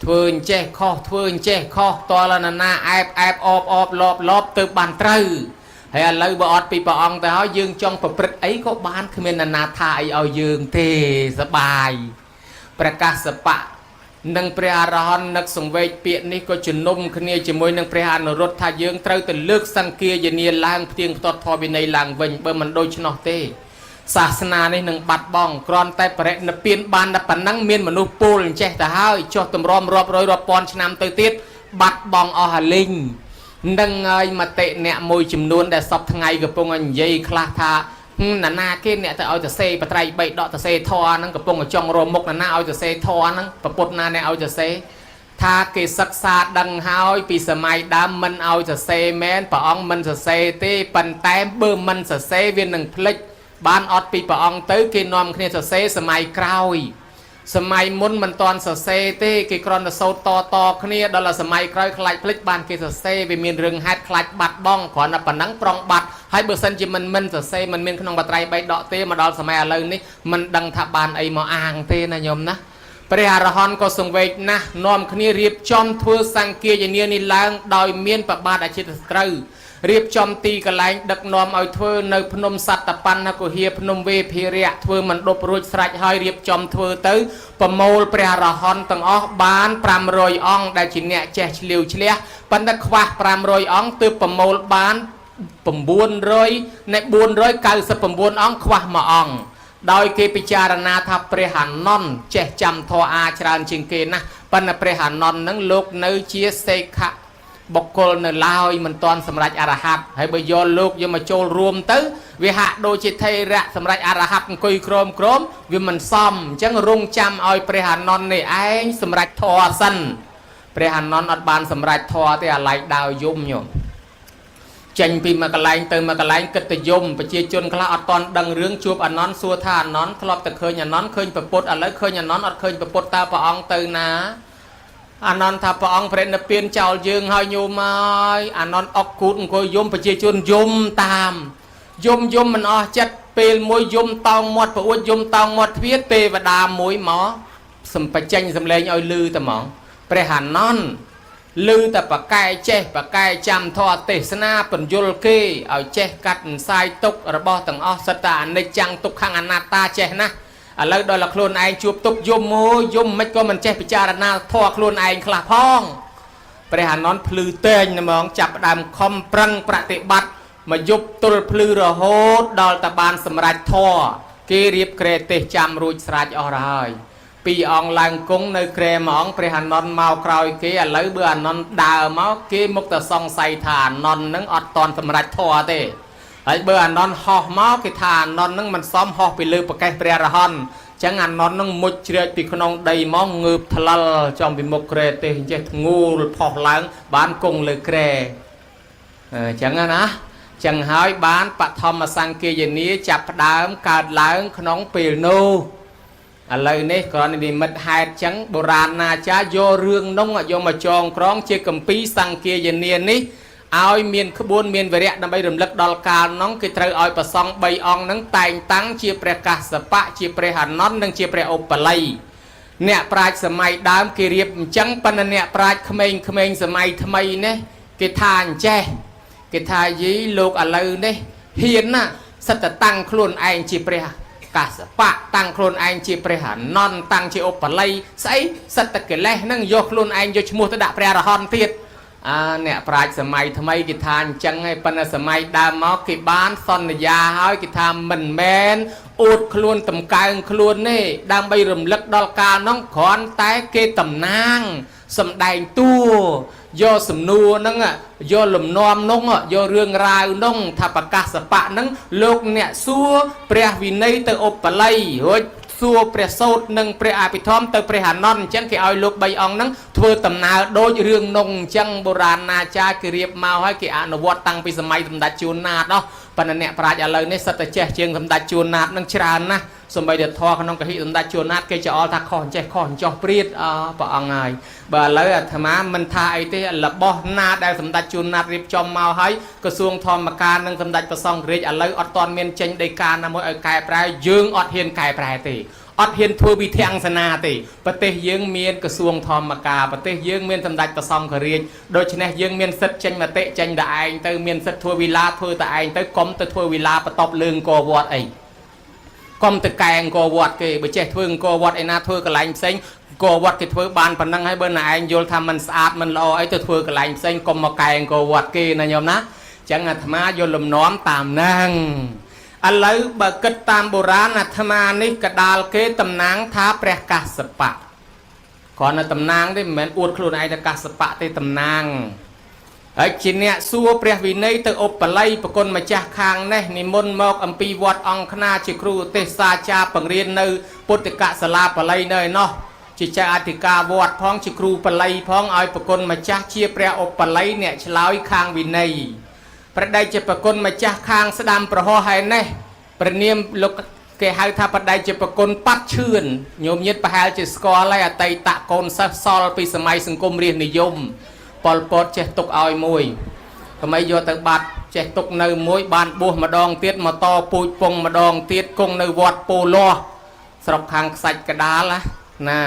A: ធ្វើអញ្ចេះខុសធ្វើអញ្ចេះខុសតលណានាអែបអែបអបអបលបលបទៅបានត្រូវហើយឥឡូវបើអត់ពីព្រះអង្គទៅហើយយើងចង់ប្រព្រឹត្តអីក៏បានគ្មាននរណាថាអីឲ្យយើងទេសបាយប្រកាសបៈនិងព្រះអរហន្តនឹកសង្វេគពាក្យនេះក៏ជំនុំគ្នាជាមួយនឹងព្រះអនុរុទ្ធថាយើងត្រូវទៅលើកសង្គាយនាឡើងផ្ទៀងផ្ទាត់ធម៌វិន័យឡើងវិញបើមិនដូច្នោះទេសាសនានេះនឹងបាត់បង់គ្រាន់តែបរិនិព្វានបានតែប៉ុណ្ណឹងមានមនុស្សពោលអញ្ចេះទៅហើយចុះទម្រាំរាប់រយរាប់ពាន់ឆ្នាំទៅទៀតបាត់បង់អស់អាលីងនឹងហើយមតិអ្នកមួយចំនួនដែលសពថ្ងៃកំពុងនិយាយខ្លះថាណានាគេអ្នកទៅឲ្យទៅសេបត្រៃបីដកទៅសេធរហ្នឹងកំពុងចង់រមុខណានាឲ្យទៅសេធរហ្នឹងប្រពុតណាអ្នកឲ្យទៅសេថាគេសិក្សាដឹងហើយពីសម័យដើមមិនឲ្យសរសេរមែនព្រះអង្គមិនសរសេរទេប៉ុន្តែបើមិនសរសេរវានឹងភ្លេចបានអត់ពីព្រះអង្គទៅគេនាំគ្នាសរសេរសម័យក្រោយសម័យមុនមិនតាន់សរសេរទេគេគ្រាន់តែសូត្រតតគ្នាដល់សម័យក្រោយខ្លាចភ្លេចបានគេសរសេរវាមានរឿងហេតុខ្លាចបាត់បង់គ្រាន់តែប៉ុណ្ណឹងប្រុងបាត់ហើយបើសិនជាមិនសរសេរមិនមានក្នុងបត្រៃបីដកទេមកដល់សម័យឥឡូវនេះមិនដឹងថាបានអីមកអាងទេណាញោមណាព្រះអរហន្តក៏សង្វេគណាស់នាំគ្នារៀបចំធ្វើសង្គាយនានេះឡើងដោយមានប្របាទអចិតសត្រូវរៀបចំទីកន្លែងដឹកនាំឲ្យធ្វើនៅភ្នំសត្តបណ្ណគុហាភ្នំវេភិរៈធ្វើមណ្ឌបរួចស្រេចហើយរៀបចំធ្វើទៅប្រមូលព្រះអរហន្តទាំងអស់បាន500អង្គដែលជាអ្នកចេះឆ្លៀវឆ្លះប៉ុន្តែខ្វះ500អង្គទើបប្រមូលបាន900នៃ499អង្គខ្វះមួយអង្គដោយគេពិចារណាថាព្រះអានន្ទចេះចាំធម៌អាច្រើនជាងគេណាស់ប៉ុន្តែព្រះអានន្ទនឹងលោកនៅជាសេខៈបុគ្គលនៅឡើយមិនទាន់សម្រេចអរហន្តហើយបើយកលោកយកមកចូលរួមទៅវាហាក់ដូចជាថេរៈសម្រេចអរហន្តអង្គុយក្រមក្រមវាមិនសមអញ្ចឹងរងចាំឲ្យព្រះអានន្ទនេះឯងសម្រេចធម៌សិនព្រះអានន្ទអត់បានសម្រេចធម៌ទេអាឡែកដាវយំញោមចេញពីមួយកន្លែងទៅមួយកន្លែងគិតតែយំប្រជាជនខ្លះអត់តន់ដឹងរឿងជួបអានន្ទសួរថាអានន្ទធ្លាប់តែឃើញអានន្ទឃើញប្រពុតឥឡូវឃើញអានន្ទអត់ឃើញប្រពុតតើព្រះអង្គទៅណាអានន្ទថាព្រះអង្គប្រណិពានចោលយើងហើយញោមហើយអានន្ទអុកគូតអង្គុយយំប្រជាជនយំតាមយំយំមិនអស់ចិត្តពេលមួយយំតោងមាត់ប្អួតយំតោងមាត់ទ្វារទេវតាមួយមកសំបញ្ចេញសំឡេងឲ្យលឺតែហ្មងព្រះអានន្ទលឺតែបកែចេះបកែចាំធម៌ទេសនាបញ្យលគេឲ្យចេះកាត់អន្សាយទុករបស់ទាំងអស់សិតតែអនិច្ចំទុក្ខំអនត្តាចេះណាស់ឥឡូវដល់តែខ្លួនឯងជួបទុកយំមួយយំមិនក៏មិនចេះពិចារណាធម៌ខ្លួនឯងខ្លះផងព្រះអានន្ទភ្លឺតែងហ្មងចាប់ផ្ដើមខំប្រឹងប្រតិបត្តិមកយប់ទល់ភ្លឺរហូតដល់តែបានសម្រេចធម៌គេរៀបក្រែទេសចាំរួចស្រេចអស់ហើយពីរអង្គឡើងគង់នៅក្រែមួយអង្គព្រះអានន្ទមកក្រោយគេឥឡូវបើអានន្ទដើរមកគេមុខតែសង្ស័យថាអានន្ទនឹងអត់តន់សម្រេចធម៌ទេហើយបើអានន្ទហោះមកគេថាអានន្ទនឹងមិនសមហោះពីលើប្រកេះព្រះអរហន្តចឹងអានន្ទនឹងមុជជ្រែកពីក្នុងដីមកងើបថ្លិលចំពីមុខក្រែទេសអញ្ចេះធ្ងូលផុសឡើងបានគង់លើក្រែអញ្ចឹងណាចឹងហើយបានបឋមសង្គាយនាចាប់ផ្ដើមកើតឡើងក្នុងពេលនោះឥឡូវនេះគ្រាន់តែនិមិត្តហេតុចឹងបុរាណណាចារ្យយករឿងនោះយកមកចងក្រងជាគម្ពីរសង្គាយនានេះឲ្យមានក្បួនមានវរៈដើម្បីរំលឹកដល់កាលនោះគេត្រូវឲ្យប្រសង់3អង្គនឹងតែងតាំងជាព្រះកាសបៈជាព្រះអានន្ទនិងជាព្រះឧបល័យអ្នកប្រាជ្ញសម័យដើមគេរៀបអញ្ចឹងប៉ុន្តែអ្នកប្រាជ្ញក្មេងៗសម័យថ្មីនេះគេថាអញ្ចេះគេថាយីលោកឥឡូវនេះហ៊ានណាសិតតែតាំងខ្លួនឯងជាព្រះកាសបៈតាំងខ្លួនឯងជាព្រះអានន្ទតាំងជាឧបល័យស្អីសិតតែកិលេសហ្នឹងយកខ្លួនឯងយកឈ្មោះទៅដាក់ព្រះអរហន្តទៀតអើអ្នកប្រាជ្ញសម័យថ្មីគេថាអញ្ចឹងហើយប៉ុន្តែសម័យដើមមកគេបានសន្យាហើយគេថាមិនមែនអួតខ្លួនតម្កើងខ្លួនទេដើម្បីរំលឹកដល់កាលនោះគ្រាន់តែគេតំណាងសំដែងតួយកសំណួរហ្នឹងយកលំនាំនោះយករឿងរ៉ាវនោះថាប្រកាសបៈហ្នឹងលោកអ្នកសួរព្រះវិន័យទៅឧបល័យរួចសួរព្រះសូត្រនិងព្រះអភិធម្មទៅព្រះអានន្ទអញ្ចឹងគេឲ្យលោក3អង្គហ្នឹងធ្វើដំណើរដូចរឿងនោះអញ្ចឹងបុរាណណាចារ្យគេរៀបមកហើយគេអនុវត្តតាំងពីសម័យសម្ដេចជួនណាតនោះប៉ុន្តែអ្នកប្រាជ្ញឥឡូវនេះសិតតែចេះជាងសម្ដេចជួនណាតនឹងច្រើនណាស់ សំបីតែធម៌ក្នុងកហិសម្ដេចជួនណាតគេចោលថាខុសអញ្ចេះខុសអញ្ចោះព្រាតអព្រះអង្គហើយបើឥឡូវអាត្មាមិនថាអីទេរបស់ណាដែលសម្ដេចជួនណាតរៀបចំមកហើយក្រសួងធម្មការនិងសម្ដេចព្រះសង្ឃរាជឥឡូវអត់ទាន់មានចេញដីកាណាមួយឲ្យកែប្រែយើងអត់ហ៊ានកែប្រែទេអត់ហ៊ានធ្វើវិធាំងសនាទេប្រទេសយើងមានក្រសួងធម្មការប្រទេសយើងមានសម្ដេចព្រះសង្ឃរាជដូច្នេះយើងមានសិទ្ធិចេញមតិចេញតែឯងទៅមានសិទ្ធិធ្វើវិឡាធ្វើតែឯងទៅកុំទៅធ្វើវិឡាបន្ទប់លើអង្គរវត្តអីកុំទៅកែអង្គរវត្តគេបើចេះធ្វើអង្គរវត្តឯណាធ្វើកន្លែងផ្សេងអង្គរវត្តគេធ្វើបានប៉ុណ្ណឹងហើយបើណែឯងយល់ថាมันស្អាតมันល្អអីទៅធ្វើកន្លែងផ្សេងកុំមកកែអង្គរវត្តគេណាញោមណាអញ្ចឹងអាត្មាយល់លំនាំតាមហ្នឹងឥឡូវបើគិតតាមបុរាណអាត្មានេះកដាលគេតំណាងថាព្រះកាសបៈគ្រាន់តែតំណាងទេមិនមែនអួតខ្លួនឯងថាកាសបៈទេតំណាងហើយជាអ្នកសួរព្រះវិន័យទៅឧបល័យប្រគុណម្ចាស់ខាងនេះនិមន្តមកអំពីវត្តអង្គខ្នាជាគ្រូទេសសាចាបង្រៀននៅពុទ្ធកសាលាបាលីនៅឯណោះជាចៅអធិការវត្តផងជាគ្រូបាលីផងឲ្យប្រគុណម្ចាស់ជាព្រះឧបល័យអ្នកឆ្លើយខាងវិន័យព្រះដេចជាប្រគុណម្ចាស់ខាងស្ដាំប្រហោះឯនេះព្រះនាមលោកគេហៅថាបដិជាប្រគុណប៉ាត់ឈឿនញោមញាតប្រហែលជាស្គាល់ហើយអតីតកូនសិស្សសល់ពីសម័យសង្គមរាស្ត្រនិយមប៉ុលពតចេះទុកឲ្យមួយថ្មីយកទៅបាត់ចេះទុកនៅមួយបានបួសម្ដងទៀតមកតពូជពងម្ដងទៀតគង់នៅវត្តពោលាស់ស្រុកខាងខ្សាច់កដាលណា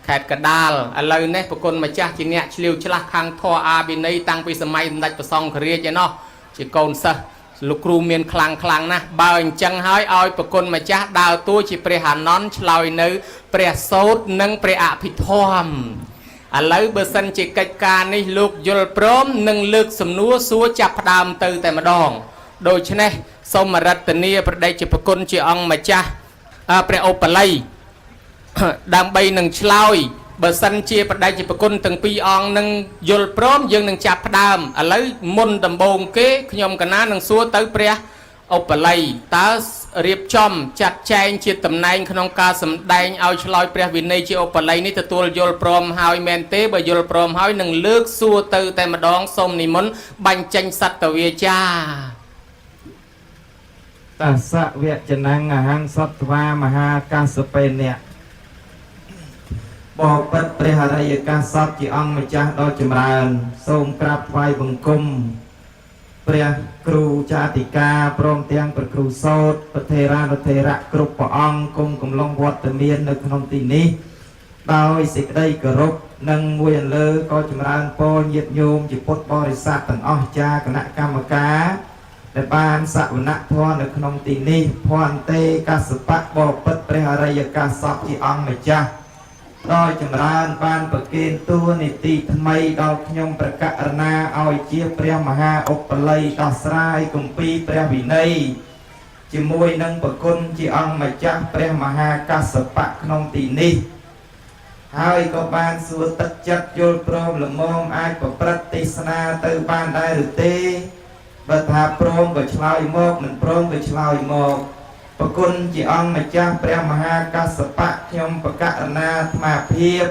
A: ខេត្តកដាលឥឡូវនេះប្រគុណម្ចាស់ជាអ្នកឆ្លៀវឆ្លាស់ខាងធម៌អាវិន័យតាំងពីសម័យសម្ដេចព្រះសង្ឃរាជឯណោះជាកូនសិស្សលោកគ្រូមានខ្លាំងខ្លាំងណាស់បើអញ្ចឹងហើយឲ្យប្រគុណម្ចាស់ដើរតួជាព្រះអានន្ទឆ្លើយនៅព្រះសូត្រនិងព្រះអភិធម្មឥឡូវបើសិនជាកិច្ចការនេះលោកយល់ព្រមនឹងលើកសំណួរសួរចាប់ផ្ដើមទៅតែម្ដងដូច្នេះសូមរតនាប្រដេជប្រគុណជាអង្គម្ចាស់ព្រះឧបល័យដើម្បីនឹងឆ្លើយបើសិនជាប្រដេជប្រគុណទាំងពីរអង្គនឹងយល់ព្រមយើងនឹងចាប់ផ្ដើមឥឡូវមុនដំបូងគេខ្ញុំកណានឹងសួរទៅព្រះឧបល័យតើរៀបចំចាត់ចែងជាតំណែងក្នុងការសម្ដែងឲ្យឆ្លើយព្រះវិន័យជាឧបល័យនេះទទួលយល់ព្រមហើយមែនទេបើយល់ព្រមហើយនឹងលើកសួរទៅតែម្ដងសូមនិមន្តបាញ់ចេញសត្វវាចា
B: តសៈវចនំអហង្សត្វាមហាកាសបេនៈបបិទ្ធព្រះអរិយកាសពជាអង្គម្ចាស់ដ៏ចម្រើន សូមក្រាបថ្វាយបង្គំព្រះគ្រូចាតិកាព្រមទាំងព្រះគ្រូសោតប្រធេរានុធេរៈគ្រប់ព្រះអង្គគង់កំឡុងវត្តមាននៅក្នុងទីនេះដោយសេចក្តីគោរពនិងមួយអន្លើក៏ចម្រើនពរញាតិញោមជាពុទ្ធបរិស័ទទាំងអស់ចាគណៈកម្មការដែលបានសវនធម៌នៅក្នុងទីនេះភន្ទេកសបៈបពិតព្រះអរិយកាសពជាអង្គម្ចាស់ដោយចម្រើនបានប្រគេនតួនីតិថ្មីដល់ខ្ញុំប្រកាសណាឲ្យជាព្រះមហាឧបល័យដោះស្រាយគម្ពីរព្រះវិន័យជាមួយនឹងប្រគុណជាអង្គម្ចាស់ព្រះមហាកសបៈក្នុងទីនេះហើយក៏បានសួរទឹកចិត្តយល់ព្រមល្មមអាចប្រព្រឹត្តទេសនាទៅបានដែរឬទេបើថាព្រមក៏ឆ្លើយមកមិនព្រមក៏ឆ្លើយមកប្រគុណជាអង្គម្ចាស់ព្រះមហាកសបៈខ្ញុំប្រកាសណាអាត្មាភាព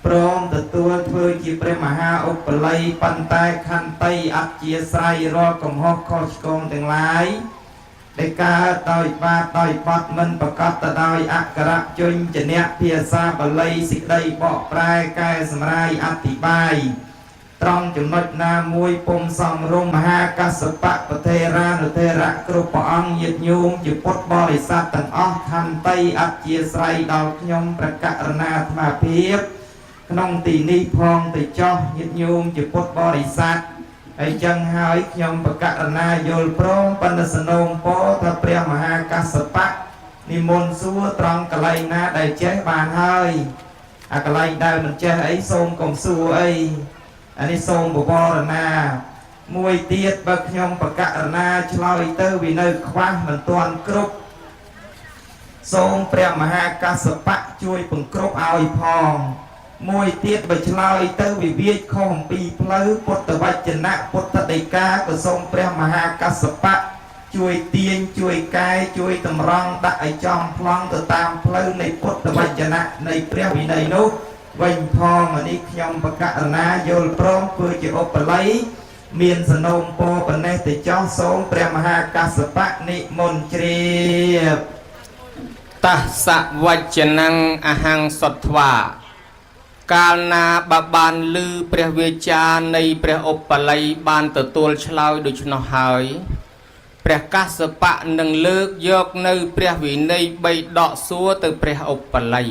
B: ព្រមទទួលធ្វើជាព្រះមហាឧបល័យប៉ុន្តែខន្តីអធិស្រ័យរាល់កំហុសខុសឆ្គងទាំងឡាយដែលកើតដោយបាបដោយបត់មិនប្រកបទៅដោយអក្ខរជនចនៈភាសាបាលីសេចក្តីបកប្រែកែសម្រាយអធិប្បាយត្រង់ចំណុចណាមួយពុំសំរុំមហាកសបៈប្រធេរានុធេរៈគ្រប់ព្រះអង្គញាតិញោមជាពុទ្ធបរិស័ទទាំងអស់ខន្តីអធិស្រ័យដល់ខ្ញុំប្រកាសណាអាត្មាភាពក្នុងទីនេះផងទៅចោះញាតិញោមជាពុទ្ធបរិស័ទហើយចឹងហើយខ្ញុំប្រកាសណាយល់ព្រមបណ្ឌសនំពោថាព្រះមហាកសបៈនិមន្តសួរត្រង់កន្លែងណាដែលចេះបានហើយអាកន្លែងដែលមិនចេះអីសូមកុំសួរអីអានេះសូមបវរណាមួយទៀតបើខ្ញុំប្រកាសណាឆ្លើយទៅវានៅខ្វះមិនទាន់គ្រប់សូមព្រះមហាកសបៈជួយពង្គ្រប់ឲ្យផងមួយទៀតបើឆ្លើយទៅវិវាចខុសអំពីផ្លូវពុទ្ធវចនៈពុទ្ធដីកាក៏សូមព្រះមហាកសបៈជួយទាញជួយកែជួយតម្រង់ដាក់ឲ្យចំប្លង់ទៅតាមផ្លូវនៃពុទ្ធវចនៈនៃព្រះវិន័យនោះវិញផងអានេះខ្ញុំប្រកាសណាយល់ព្រមធ្វើជាឧបល័យមានសនំពរប៉ុណ្ណេះទៅចោះសូមព្រះមហាកសបៈនិមន្តជ្រាប
A: តស្សវចនំអហង្សត្វាកាលណាបើបានឮព្រះវាចានៃព្រះឧបល័យបានទទួលឆ្លើយដូច្នោះហើយព្រះកាសបៈនឹងលើកយកនៅព្រះវិន័យបីដកសួរទៅព្រះឧបល័យ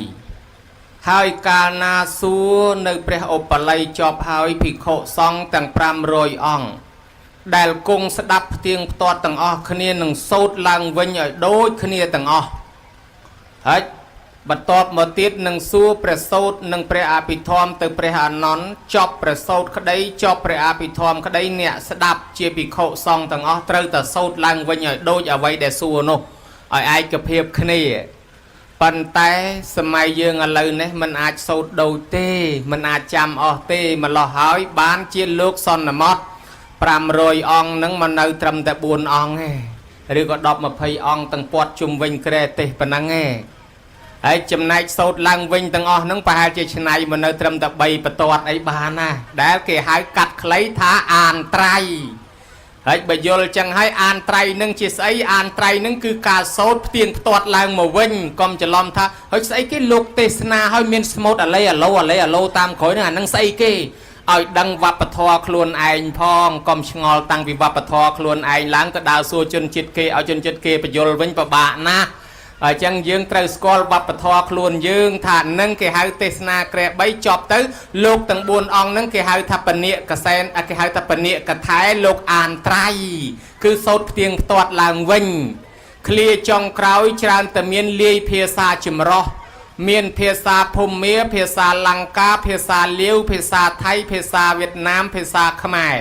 A: ហើយកាលណាសួរនៅព្រះឧបល័យចប់ហើយភិក្ខុសង្ឃទាំង500អង្គដែលគង់ស្ដាប់ផ្ទៀងផ្ទាត់ទាំងអស់គ្នានឹងសូត្រឡើងវិញឲ្យដូចគ្នាទាំងអស់ហើយបន្ទាប់មកទៀតនឹងសួរព្រះសូត្រនិងព្រះអភិធម្មទៅព្រះអានន្ទចប់ព្រះសូត្រក្តីចប់ព្រះអភិធម្មក្តីអ្នកស្ដាប់ជាភិក្ខុសង្ឃទាំងអស់ត្រូវតែសូត្រឡើងវិញឲ្យដូចអ្វីដែលសួរនោះឲ្យឯកភាពគ្នាប៉ុន្តែសម័យយើងឥឡូវនេះมันអាចសូត្រដូចទេมันអាចចាំអស់ទេម្លោះហើយបានជាលោកសន្មត់500អង្គនឹងមកនៅត្រឹមតែ4អង្គទេឬក៏10 20អង្គទាំងពាត់ជុំវិញក្រែទេសប៉ុណ្ណឹងឯងហើយចំណែកសូត្រឡើងវិញទាំងអស់ហ្នឹងប្រហែលជាឆ្នៃមកនៅត្រឹមតែ3បន្ទាត់អីបានណាដែលគេហៅកាត់ខ្លីថាអានត្រៃហើយបើយល់ចឹងហើយអានត្រៃនឹងជាស្អីអានត្រៃនឹងគឺការសូត្រផ្ទៀងផ្ទាត់ឡើងមកវិញកុំច្រឡំថាហើយស្អីគេលោកទេសនាហើយមានស្មូតអាឡេអាឡូអាឡេអាឡូតាមក្រោយហ្នឹងអាហ្នឹងស្អីគេឲ្យដឹងវប្បធម៌ខ្លួនឯងផងកុំឆ្ងល់តាំងពីវប្បធម៌ខ្លួនឯងឡើងទៅដើរសួរជនជាតិគេឲ្យជនជាតិគេបញ្យល់វិញពិបាកណាស់អញ្ចឹងយើងត្រូវស្គាល់វប្បធម៌ខ្លួនយើងថានឹងគេហៅទេសនាក្រែ3ចប់ទៅលោកទាំង4អង្គនឹងគេហៅថាពនិកសែនគេហៅថាពនិកថែលោកអានត្រៃគឺសូត្រផ្ទៀងផ្ទាត់ឡើងវិញឃ្លាចុងក្រោយច្រើនតែមានលាយភាសាចម្រុះមានភាសាភូមាភាសាលង្កាភាសាលាវភាសាថៃភាសាវៀតណាមភាសាខ្មែរ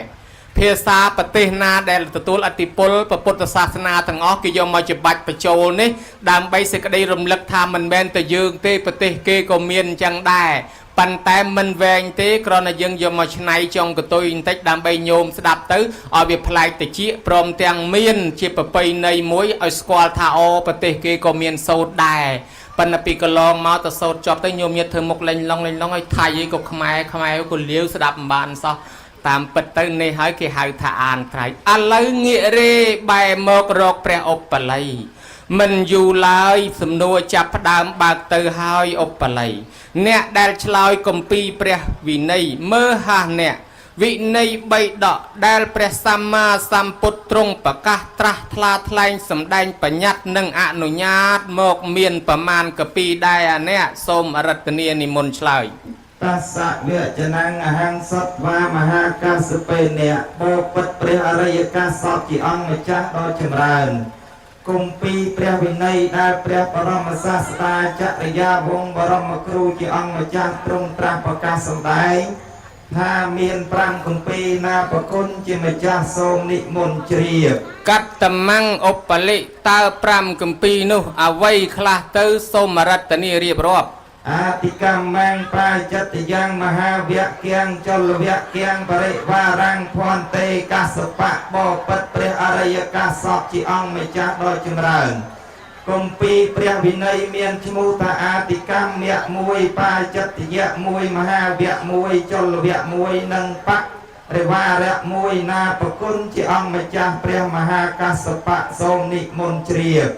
A: ភាសាប្រទេសណាដែលទទួលឥទ្ធិពលពុទ្ធសាសនាទាំងអស់គេយកមកច្បាច់បញ្ចូលនេះដើម្បីសេចក្តីរំលឹកថាមិនមែនតែយើងទេប្រទេសគេក៏មានអញ្ចឹងដែរប៉ុន្តែមិនវែងទេគ្រាន់តែយើងយកមកឆ្នៃចុងកតុយបន្តិចដើម្បីញោមស្ដាប់ទៅឲ្យវាប្លែកតិចព្រមទាំងមានជាប្រពៃណីមួយឲ្យស្គាល់ថាអូប្រទេសគេក៏មានសូត្រដែរប៉ុន្តែពីកន្លងមកទៅសូត្រចប់ទៅញោមញាតធ្វើមុខលេងឡងលេងឡងឲ្យថៃឯងក៏ខ្មែរខ្មែរក៏លាវស្ដាប់មិនបានសោះតាមពិតទៅនេះហើយគេហៅថាអានត្រៃឥឡូវងាករេបែរមករកព្រះឧបល័យមិនយូរឡើយសំណួរចាប់ផ្ដើមបើកទៅហើយឧបល័យអ្នកដែលឆ្លើយគម្ពីរព្រះវិន័យមើលហាស់អ្នកវិន័យបីដកដែលព្រះសម្មាសម្ពុទ្ធទ្រង់ប្រកាសត្រាស់ថ្លាថ្លែងសម្ដែងបញ្ញត្តិនិងអនុញ្ញាតមកមានប្រមាណកពីដែរអាអ្នកសូមអរតនីនិមន្តឆ្លើយ
B: តស្សវចនំអហង្សត្វាមហាកាសបេនៈបបិទ្ធព្រះអរិយកាសពជាអង្គម្ចាស់ដ៏ចម្រើនគម្ពីរព្រះវិន័យដែលព្រះបរមសាស្តាចរិយាវង្សបរមគ្រូជាអង្គម្ចាស់ទ្រង់ត្រាស់ប្រកាសសម្ដែងថាមាន5គម្ពីរណាប្រគុណជាម្ចាស់សូមនិមន្តជ្រាប
A: កត្តមੰឧបលិតើ5គម្ពីរនោះអ្វីខ្លះទៅសូមរតនីរៀបរាប់
B: អាទិកម្មੰប្រាចិត្តយ៉ាងមហាវគ្គំចលវគ្គំបរិវារੰភន្ទេកាសបៈបបិទ្ធព្រះអរិយកាសពជាអង្គម្ចាស់ដ៏ចម្រើនគម្ពីរព្រះវិន័យមានឈ្មោះថាអាទិកម្មៈ1បាចិត្តយៈ1មហាវគ្គ1ចលវគ្គ1និងបរិវារៈ1ណាប្រគុណជាអង្គម្ចាស់ព្រះមហាកាសបៈសូមនិមន្តជ្រាប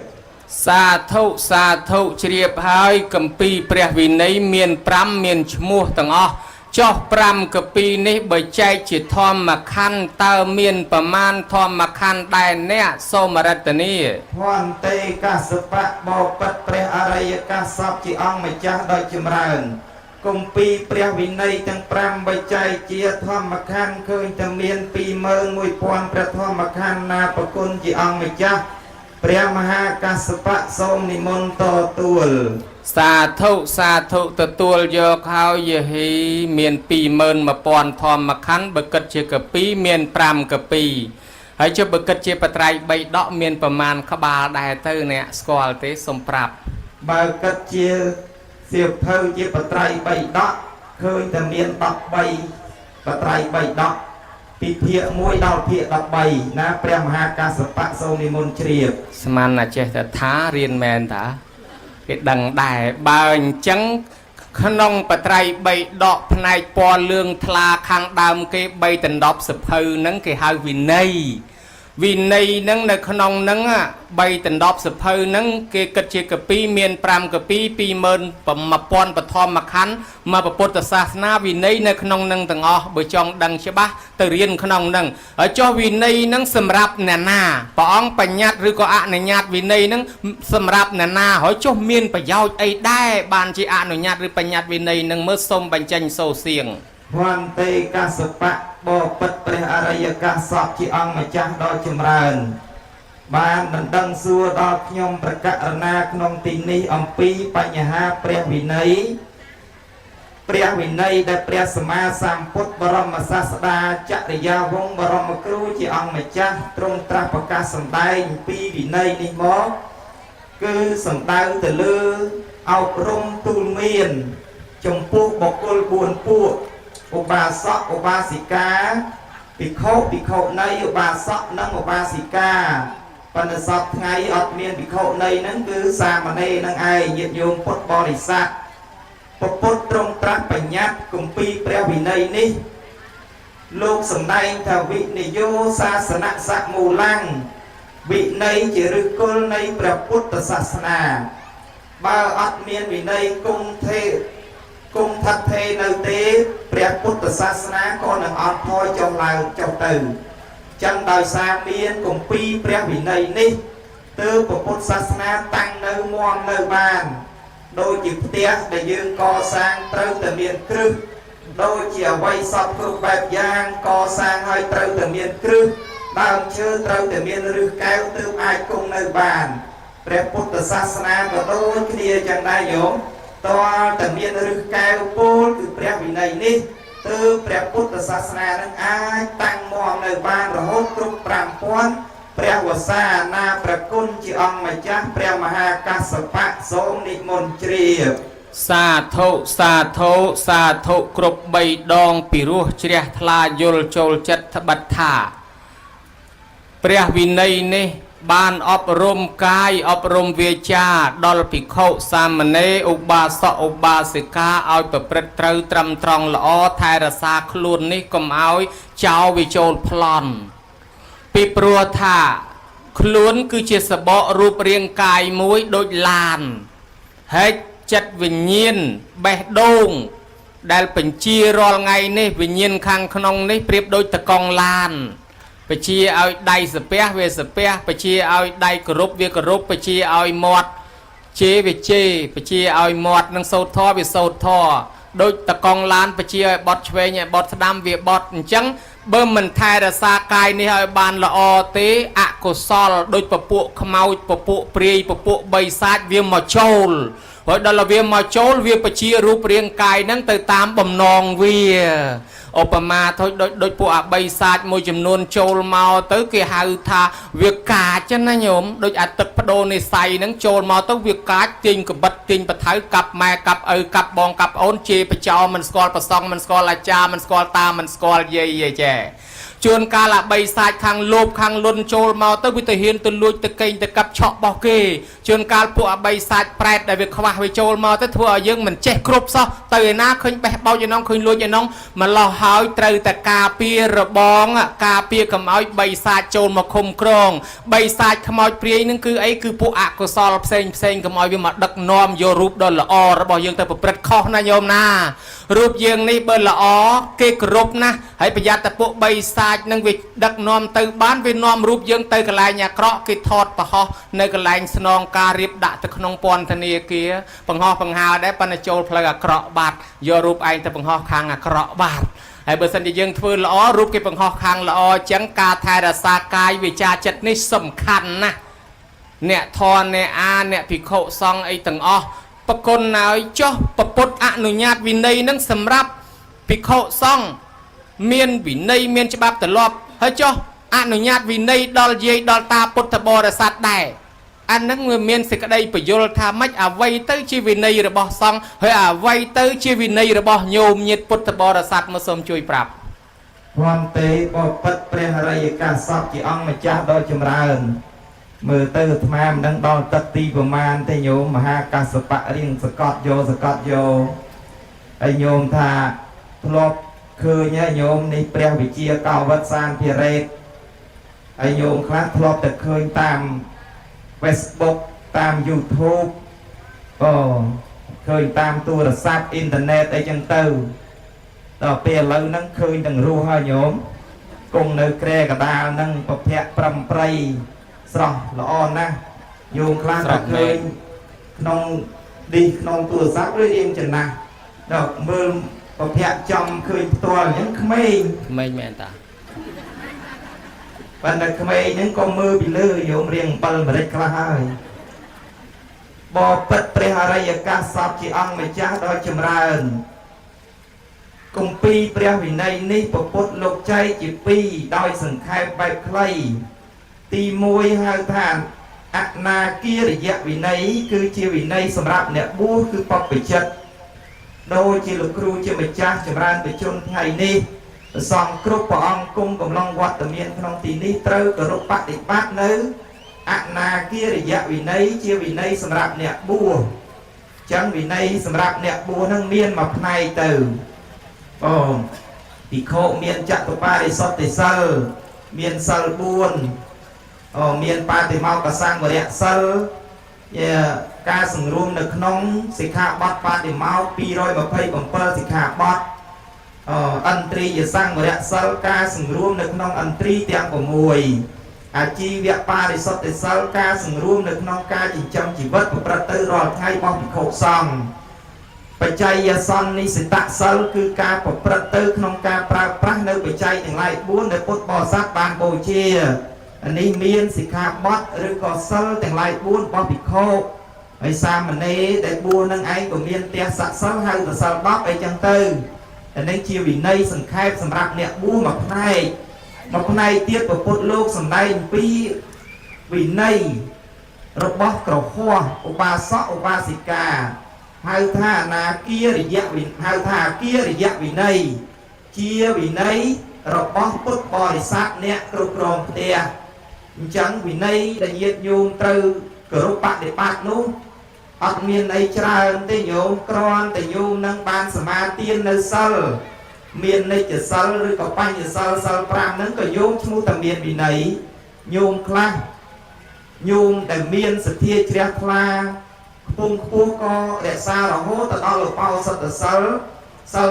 A: សាធុសាធុជ្រាបហើយគម្ពីរព្រះវិន័យមាន5មានឈ្មោះទាំងអស់ចុះ5គម្ពីរនេះបើចែកជាធម្មខណ្ឌតើមានប្រមាណធម្មខណ្ឌដែរអ្នកសូមរតនី
B: ភន្ទេកាសបៈបបិទ្ធព្រះអរិយកាសពជាអង្គម្ចាស់ដ៏ចម្រើនគម្ពីរព្រះវិន័យទាំង5បើចែកជាធម្មខណ្ឌឃើញតែមាន21000ព្រះធម្មខណ្ឌណាប្រគុណជាអង្គម្ចាស់ព្រះមហាកាសបៈសូមនិមន្តទទួល
A: សាធុសាធុទទួលយកហើយយេហីមាន21000ធម្មខណ្ឌបើគិតជាកពីមាន5កពីហើយចុះបើគិតជាបត្រៃ3ដកមានប្រមាណក្បាលដែរទៅអ្នកស្គាល់ទេសូមប្រាប់
B: បើគិតជាសៀវភៅជាបត្រៃ3ដកឃើញតែមាន13បត្រៃ3ដកពីភាគ1ដល់ភាគ13ណាព្រះមហាកាសបៈសូមនិមន្តជ្រាប
A: ស្មានតែចេះតែថារៀនមែនតាគេដឹងដែរបើអញ្ចឹងក្នុងបត្រៃ3ដកផ្នែកពណ៌លឿងថ្លាខាងដើមគេ3ដណ្ដប់សភៅហ្នឹងគេហៅវិន័យ វិន័យនឹងនៅក្នុងនឹងបីដណ្ដប់សភៅនឹងគេគិតជាកពីមាន5កពី21000បឋមខណ្ឌមកពុទ្ធសាសនាវិន័យនៅក្នុងនឹងទាំងអស់បើចង់ដឹងច្បាស់ទៅរៀនក្នុងនឹងហើយចុះវិន័យនឹងសម្រាប់អ្នកណាព្រះអង្គបញ្ញត្តិឬក៏អនុញ្ញាតវិន័យនឹងសម្រាប់អ្នកណាហើយចុះមានប្រយោជន៍អីដែរបានជាអនុញ្ញាតឬបញ្ញត្តិវិន័យនឹងមើលសូមបញ្ចេញសូរសៀង
B: វន្ទេកសបៈបពិតព្រះអរិយកាសពជាអង្គម្ចាស់ដ៏ចម្រើន បានដណ្ដឹងសួរដល់ខ្ញុំប្រកាសណាក្នុងទីនេះអំពីបញ្ហាព្រះវិន័យព្រះវិន័យដែលព្រះសម្មាសម្ពុទ្ធបរមសាស្តាចរិយាវង្សបរមគ្រូជាអង្គម្ចាស់ទ្រង់ត្រាស់ប្រកាសសម្ដែងពីវិន័យនេះមកគឺសំដៅទៅលើអប់រំទូលមាន ចំពោះបុគ្គល4ពួកឧបាសកឧបាសិកាភិក្ខុភិក្ខុនីឧបាសកនិងឧបាសិកាបណ្ឌសពថ្ងៃអត់មានភិក្ខុនីហ្នឹងគឺសាមណេរហ្នឹងឯងញាតិញោមពុទ្ធបរិស័ទពពុទ្ធទ្រង់ត្រាស់បញ្ញត្តិគម្ពីរព្រះវិន័យនេះលោកសម្ដែងថាវិនិយោសាសនៈសមូលੰវិន័យជាឫសគល់នៃព្រះពុទ្ធសាសនា បើអត់មានវិន័យគង់ទេគង់ថថេនៅទេព្រះពុទ្ធសាសនាក៏នឹងអត់ថយចុះឡើងចុះទៅចឹងដោយសារមានគម្ពីរព្រះវិន័យនេះទើបពុទ្ធសាសនាតាំងនៅមាំនៅបានដូចជាផ្ទះដែលយើងកសាងត្រូវតែមានគ្រឹះដូចជាអ្វីសពគ្រប់បែបយ៉ាងកសាងហើយត្រូវតែមានគ្រឹះដើមឈើត្រូវតែមានឫសកែវទើបអាចគង់នៅបាន ព្រះពុទ្ធសាសនាក៏ដូចគ្នាចឹងដែរញោមតើតែមានឫសកែវពោលគឺព្រះវិន័យនេះទើបព្រះពុទ្ធសាសនានឹងអាចតាំងមាំនៅបានរហូតគ្រប់5000ព្រះវស្សាណាប្រគុណជាអង្គម្ចាស់ព្រះមហាកាសបៈសូមនិមន្តជ្រាប
A: សាធុសាធុសាធុគ្រប់3ដងពីរោះជ្រះថ្លាយល់ចូលចិត្តត្បិតថាព្រះវិន័យនេះបានអប់រំកាយអប់រំវាចាដល់ភិក្ខុសាមណេរឧបាសកឧបាសិកាឲ្យប្រព្រឹត្តត្រូវត្រឹមត្រង់ល្អថែរក្សាខ្លួននេះកុំឲ្យចោលវាចូលប្លន់ពីព្រោះថាខ្លួនគឺជាសបករូបរាងកាយមួយដូចឡាន ហេតុចិត្តវិញ្ញាណបេះដូង ដែលបញ្ជារាល់ថ្ងៃនេះវិញ្ញាណខាងក្នុងនេះប្រៀបដូចតកង់ឡានបញ្ជាឲ្យដៃសាពះវាសាពះបញ្ជាឲ្យដៃគោរពវាគោរពបញ្ជាឲ្យមាត់ជេរវាជេរបជាឲ្យមាត់នឹងសូត្រធម៌វាសូត្រធម៌ដូចតកង់ឡានបញ្ជាឲ្យបត់ឆ្វេងឲ្យបត់ស្ដាំវាបត់អញ្ចឹងបើមិនថែរក្សាកាយនេះឲ្យបានល្អទេអកុសលដូចពពួកខ្មោចពពួកព្រាយពពួកបិសាចវាមកចូលហើយដល់វាមកចូលវាបជារូបរាងកាយហ្នឹងទៅតាមបំណងវាឧបមាថុចដូចដូចពួកអបិសាចមួយចំនួនចូលមកទៅគេហៅថាវាកាចណាញោមដូចអាទឹកបដូរនិស័យហ្នឹងចូលមកទៅវាកាចទាញកបិតទាញបថៅកាប់ម៉ែកាប់ឪកាប់បងកាប់អូនជេរបចោមិនស្គាល់ប្រសងមិនស្គាល់អាចារ្យមិនស្គាល់តាមិនស្គាល់យាយឯចេជួនកាលអបិសាចខាងលោភខាងលុនចូលមកទៅវាទៅហ៊ានទៅលួចទៅកេងទៅកាប់ឆក់របស់គេជួនកាលពួកអបិសាចប្រែតដែលវាខ្វះវាចូលមកទៅធ្វើឲ្យយើងមិនចេះគ្រប់សោះទៅឯណាឃើញបេះបោចឯនងឃើញលួចឯនងម្លោះហើយត្រូវតែការពាររបងការពារកុំឲ្យបិសាចចូលមកឃុំក្រងបិសាចខ្មោចព្រាយនឹងគឺអីគឺពួកអកុសលផ្សេងផ្សេងកុំឲ្យវាមកដឹកនាំយករូបដ៏ល្អរបស់យើងទៅប្រព្រឹត្តខុសណាញោមណារូបយើងនេះបើល្អគេគោរពណាស់ហើយប្រយ័ត្នតែពួកបិសាចនឹងវាដឹកនាំទៅបានវានាំរូបយើងទៅកន្លែងអាក្រក់គេថតបង្ហោះនៅកន្លែងស្នងការរៀបដាក់ទៅក្នុងពន្ធនាគារបង្ហោះបង្ហើដែរប៉ុន្តែចូលផ្លូវអាក្រក់បាត់យករូបឯងទៅបង្ហោះខាងអាក្រក់បាត់ហើយបើសិនជាយើងធ្វើល្អរូបគេបង្ហោះខាងល្អអញ្ចឹងការថែរក្សាកាយវាចាចិត្តនេះសំខាន់ណាស់អ្នកធនអ្នកអាអ្នកភិក្ខុសង្ឃអីទាំងអស់ប្រគុណហើយចុះពពុទ្ធអនុញ្ញាតវិន័យនឹងសម្រាប់ភិក្ខុសង្ឃមានវិន័យមានច្បាប់ទម្លាប់ហើយចុះអនុញ្ញាតវិន័យដល់យាយដល់តាពុទ្ធបរិស័ទដែរអានឹងវាមានសេចក្តីពយល់ថាម៉េចអ្វីទៅជាវិន័យរបស់សង្ឃហើយអ្វីទៅជាវិន័យរបស់ញោមញាតិពុទ្ធបរិស័ទមកសូមជួយប្រាប់
B: វន្ទេបពិតព្រះអរិយកាសពជាអង្គម្ចាស់ដ៏ចម្រើនមើលទៅអាត្មាមិនដឹងដល់ទឹកទីប្រមាណទេញោមមហាកាសបៈរៀងសកត់យកសកត់យកហើយញោមថាធ្លាប់ឃើញហើយញោមនេះព្រះវិជាកោវិតសានភិរេត ហើយញោមខ្លះធ្លាប់តែឃើញតាម Facebook តាម YouTube អូឃើញតាមទូរស័ព្ទអ៊ីនធឺណិតអីចឹងទៅដល់ពេលឥឡូវហ្នឹងឃើញទាំងរស់ហើយញោមគង់នៅគ្រែកដាលហ្នឹងពភៈប្រំប្រៃស្រស់ល្អណាស់ញោមខ្លះ
A: ស្រស់
B: តែឃើញ
A: មែន
B: ក្នុងឌីសក្នុងទូរស័ព្ទឬរៀងចំណាស់ដល់មើលពភៈចំឃើញផ្ទាល់អញ្ចឹងក្មេង
A: ក្មេងមែនតា
B: ប៉ុន្តែក្មេងហ្នឹងក៏មើលពីលើញោមរៀង7ម្រេចខ្លះហើយបពិតព្រះអរិយកាសពជាអង្គម្ចាស់ដ៏ចម្រើនគម្ពីរព្រះវិន័យនេះពពុទ្ធលោកចែកជាពីរដោយសង្ខេបបែបខ្លីទី1ហៅថាអនាគារិយវិន័យគឺជាវិន័យសម្រាប់អ្នកបួសគឺបព្វជិតដូចជាលោកគ្រូជាម្ចាស់ចម្រើនបជនថ្ងៃនេះព្រះសង្ឃគ្រប់ព្រះអង្គគង់កំឡុងវត្តមានក្នុងទីនេះត្រូវគោរពបដិបត្តិនៅអនាគារិយវិន័យជាវិន័យសម្រាប់អ្នកបួសចឹងវិន័យសម្រាប់អ្នកបួសនឹងមានមួយផ្នែកទៅអូភិក្ខុមានចតុបរិសុទ្ធិសិលមានសិល4អូមានបាតិមោកសង្វរៈសិលជាការសង្រួមនៅក្នុងសិក្ខាបទបាតិមោក227សិក្ខាបទ អន្ទ្រីយសង្វរៈសិលការសង្រួមនៅក្នុងអន្ទ្រីទាំង6អាជីវៈបរិសុទ្ធិសិលការសង្រួមនៅក្នុងការចិញ្ចឹមជីវិតប្រព្រឹត្តទៅរាល់ថ្ងៃរបស់ភិក្ខុសង្ឃបច្ច័យសន្និសិតសិលគឺការប្រព្រឹត្តទៅក្នុងការប្រើប្រាស់នៅបច្ច័យទាំងឡាយ4ដែលពុទ្ធបរិស័ទបានបូជាអានេះមានសិក្ខាបទឬក៏សិលទាំងឡាយ4របស់ភិក្ខុហើយសាមណេរដែលបួសនឹងឯងក៏មានផ្ទះស័ក្តិសិលហៅទៅសិល10អីចឹងទៅអានេះជាវិន័យសង្ខេបសម្រាប់អ្នកបួសមួយផ្នែកមួយផ្នែកទៀតពពុទ្ធលោកសម្ដែងអំពីវិន័យរបស់ក្រហោះឧបាសកឧបាសិកាហៅថាអនាគារិយវិហៅថាអគារិយវិន័យជាវិន័យរបស់ពុទ្ធបរិស័ទអ្នកគ្រប់គ្រងផ្ទះអញ្ចឹងវិន័យដែលញាតិញោមត្រូវគោរពបដិបត្តិនោះអត់មានអីច្រើនទេញោមគ្រាន់តែញោមនឹងបានសមាទាននៅសិលមាននិច្ចសិលឬក៏បញ្ញសិលសិល5ហ្នឹងក៏ញោមឈ្មោះតែមានវិន័យញោមខ្លះញោមដែលមានសទ្ធាជ្រះថ្លាខ្ពង់ខ្ពស់ក៏រក្សារហូតទៅដល់ឧបោសថសិលសិល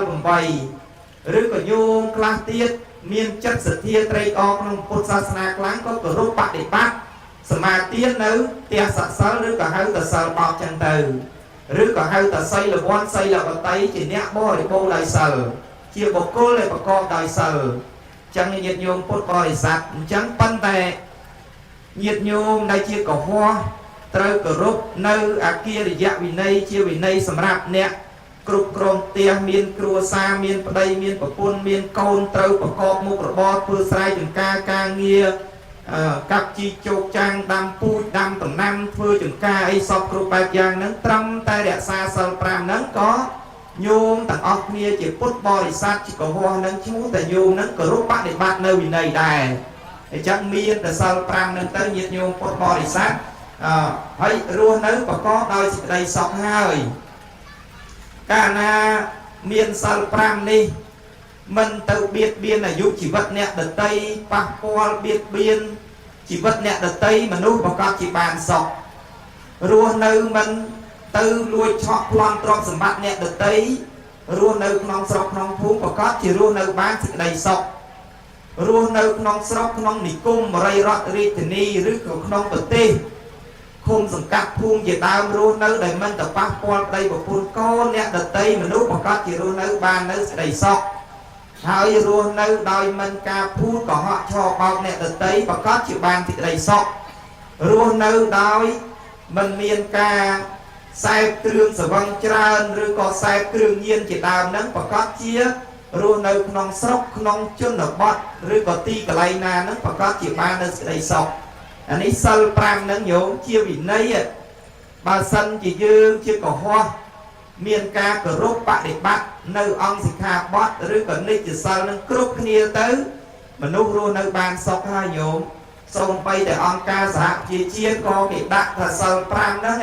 B: 8ឬក៏ញោមខ្លះទៀតមានចិត្តសទ្ធាត្រេកអរក្នុងពុទ្ធសាសនាខ្លាំងក៏គោរពបដិបត្តិសមាទាននៅផ្ទះស័ក្តិសិលឬក៏ហៅទៅសិលបោកចឹងទៅឬក៏ហៅទៅសីលវ័នសីលវតីជាអ្នកបរិបូរណ៍ដោយសិលជាបុគ្គលដែលប្រកបដោយសិលចឹងញាតិញោមពុទ្ធបរិស័ទអញ្ចឹងប៉ុន្តែញាតិញោមដែលជាកុហកត្រូវគោរពនៅអគារិយវិន័យជាវិន័យសម្រាប់អ្នកគ្រប់គ្រងផ្ទះមានគ្រួសារមានប្តីមានប្រពន្ធមានកូនត្រូវប្រកបមុខរបរធ្វើស្រែចម្ការការងារកាប់ជីកជោកចាំងដាំពូជដាំដំណាំធ្វើចម្ការអីសពគ្រប់បែបយ៉ាងហ្នឹងត្រឹមតែរក្សាសិល5ហ្នឹងក៏ញោមទាំងអស់គ្នាជាពុទ្ធបរិស័ទជាកុហកហ្នឹងឈ្មោះតែញោមហ្នឹងគោរពបដិបត្តិនៅវិន័យដែរអញ្ចឹងមានតែសិល5ហ្នឹងទៅញាតិញោមពុទ្ធបរិស័ទហើយរស់នៅប្រកបដោយសេចក្តីសុខហើយកាលណាមានសិល5នេះមិនទៅបៀតបៀនអាយុជីវិតអ្នកដតីប៉ះពាល់បៀតបៀនជីវិតអ្នកដតីមនុស្សប្រកបជាបានសុខរស់នៅមិនទៅលួចឆក់ប្លន់ទ្រព្យសម្បត្តិអ្នកដតីរស់នៅក្នុងស្រុកក្នុងភូមិប្រកបជារស់នៅបានសេចក្តីសុខរស់នៅក្នុងស្រុកក្នុងនិគមរីរដ្ឋរាជធានីឬក៏ក្នុងប្រទេសឃុំសង្កាត់ភូមិជាដើមរស់នៅដែលមិនទៅប៉ះពាល់ប្តីប្រពន្ធកូនអ្នកដតីមនុស្សប្រកបជារស់នៅបាននៅសេចក្តីសុខហើយរស់នៅដោយមិនការភូតកុហកឆោបោកអ្នកដតីប្រកបជាបានសេចក្តីសុខរស់នៅដោយមិនមានការសែបគ្រឿងសវឹងច្រើនឬក៏សែបគ្រឿងញៀនជាដើមហ្នឹងប្រកបជារស់នៅក្នុងស្រុកក្នុងជនបទឬក៏ទីកន្លែងណាហ្នឹងប្រកបជាបាននៅសេចក្តីសុខអានេះសិល5ហ្នឹងញោមជាវិន័យបើសិនជាយើងជាកុហកមានការគោរពបដិបត្តិនៅអង្គសិក្ខាបទឬក៏និច្ចសិលនឹងគ្រប់គ្នាទៅមនុស្សរស់នៅបានសុខហើយញោមសូម្បីតែអង្គការសហប្រជាជាតិក៏គេដាក់ថាសិល5ហ្នឹង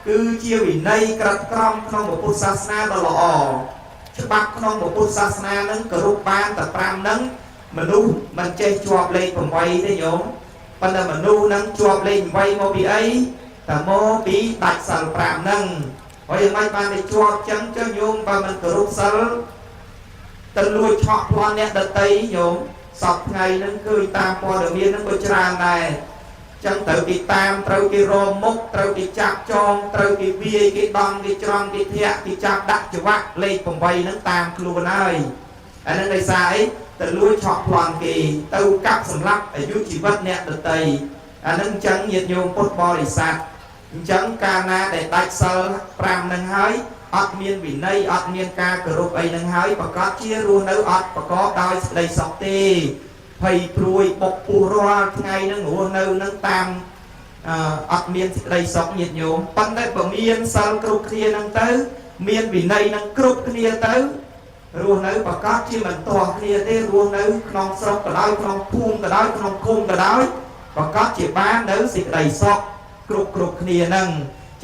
B: គឺជាវិន័យក្រិតក្រមក្នុងពុទ្ធសាសនាដ៏ល្អច្បាប់ក្នុងពុទ្ធសាសនាហ្នឹងគោរពបានតែ5ហ្នឹងមនុស្សមិនចេះជាប់លេខ8ទេញោម ប៉ុន្តែមនុស្សហ្នឹងជាប់លេខ8មកពីអីតែមកពីដាច់សិល5ហ្នឹងហើយយ៉ាងម៉េចបានតែជាប់ចឹងចុះញោមបើមិនគោរពសិលទៅលួចឆក់ប្លន់អ្នកដតីញោមសពថ្ងៃហ្នឹងគឺតាមព័ត៌មានហ្នឹងក៏ច្រើនដែរចឹងត្រូវគេតាមត្រូវគេរមុខត្រូវគេចាប់ចងត្រូវគេវាយគេដំគេច្រំគេធាក់គេចាប់ដាក់ច្បាក់លេខ8ហ្នឹងតាមខ្លួនហើយអាហ្នឹងដោយសារអីទៅលួចឆក់ប្លន់គេទៅកាប់សម្លាប់អាយុជីវិតអ្នកដតីអាហ្នឹងចឹងញាតិញោមពុទ្ធបរិស័ទអញ្ចឹងកាលណាដែលដាច់សិល5ហ្នឹងហើយអត់មានវិន័យអត់មានការគោរពអីហ្នឹងហើយប្រកាសជារស់នៅអត់ប្រកបដោយសេចក្តីសុខទេភ័យព្រួយបុកពោះរាល់ថ្ងៃហ្នឹងរស់នៅហ្នឹងតាមអត់មានសេចក្តីសុខញាតិញោមប៉ុន្តែបើមានសិលគ្រប់គ្នាហ្នឹងទៅមានវិន័យហ្នឹងគ្រប់គ្នាទៅរស់នៅប្រកាសជាមិនទាស់គ្នាទេរស់នៅក្នុងស្រុកក៏ដោយក្នុងភូមិក៏ដោយក្នុងឃុំក៏ដោយប្រកាសជាបាននៅសេចក្តីសុខគ្រប់គ្រប់គ្នាហ្នឹង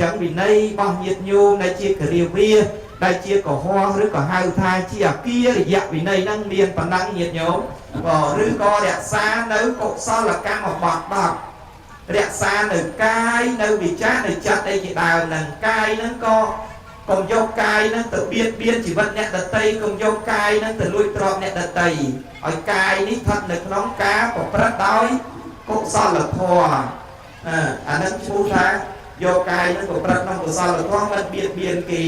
B: ចឹងវិន័យរបស់ញាតិញោមដែលជាគរិយាដែលជាកុហកឬក៏ហៅថាជាអគារិយវិន័យហ្នឹងមានប៉ុណ្ណឹងញាតិញោមក៏ឬក៏រក្សានៅកុសលកម្មបត្តិ10រក្សានៅកាយនៅវិចារនៅចិត្តអីជាដើមហ្នឹងកាយហ្នឹងក៏កុំយកកាយហ្នឹងទៅបៀតបៀនជីវិតអ្នកដទៃកុំយកកាយហ្នឹងទៅលួចទ្រព្យអ្នកដទៃឲ្យកាយនេះស្ថិតនៅក្នុងការប្រព្រឹត្តដោយកុសលធម៌អាហ្នឹងឈ្មោះថាយកកាយហ្នឹងប្រព្រឹត្តក្នុងកុសលធម៌មិនបៀតបៀនគេ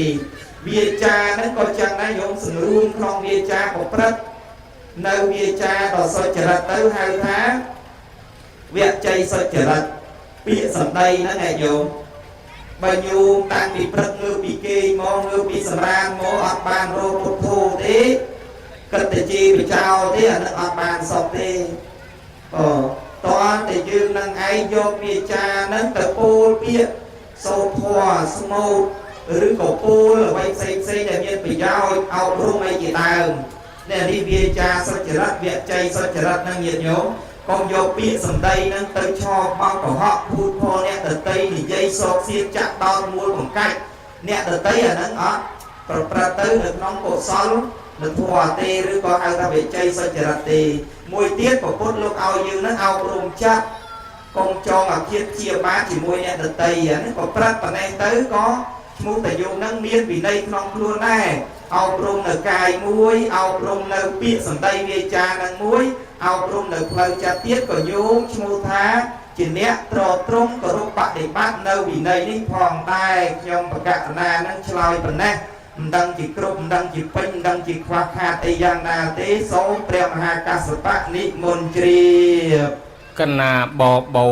B: វាចាហ្នឹងក៏ចឹងដែរញោមសង្រួមក្នុងវាចាប្រព្រឹត្តនៅវាចាដ៏សុចរិតទៅហៅថាវជ័យសុចរិតពាក្យសម្ដីហ្នឹងឯងញោមបើញោមតាំងពីព្រឹកងើបពីគេងមកងើបពីសម្រានមកអត់បានរកពុទ្ធោទេគិតតែជាបចោទេអានឹងអត់បានសុខទេអូតើតែយើងនឹងឯងយកវាចាហ្នឹងទៅពោលពាក្យសូត្រធម៌ស្មូតឬក៏ពោលអ្វីផ្សេងផ្សេងដែលមានប្រយោជន៍អប់រំអីជាដើមនេះនេះវាចាសុចរិតវជ័យសុចរិតនឹងញាតិញោមកុំយកពាក្យសម្ដីនឹងទៅឆោបោកកុហកភូតផលអ្នកដតីនិយាយសោកសៀតចាក់ដោតមួលបង្កាច់អ្នកដតីអានឹងអត់ប្រព្រឹត្តទៅនៅក្នុងកុសលនៅធម៌ទេឬក៏ហៅថាវិជ័យសុចរិតទេមួយទៀតព្រះពុទ្ធលោកឲ្យយើងនឹងអប់រំចិត្តកុំចងអាឃាតជាបាជាមួយអ្នកដតីអានេះប្រព្រឹត្តប៉ុណ្ណេះទៅក៏ឈ្មោះតែយើងនឹងមានវិន័យក្នុងខ្លួនដែរអប់រំនៅកាយមួយអប់រំនៅពាក្យសម្ដីវាចានឹងមួយអប់រំនៅផ្លូវចិត្តទៀតក៏ញោមឈ្មោះថាជាអ្នកទ្រទ្រង់គោរពបដិបត្តិនៅវិន័យនេះផងដែរខ្ញុំបកណានឹងឆ្លើយប៉ុណ្ណេះមិនដឹងជាគ្រប់មិនដឹងជាពេញមិនដឹងជាខ្វះខាតអីយ៉ាងណាទេសូមព្រះមហាកស្សបៈនិមន្តជ្រាប
A: កណាបបោ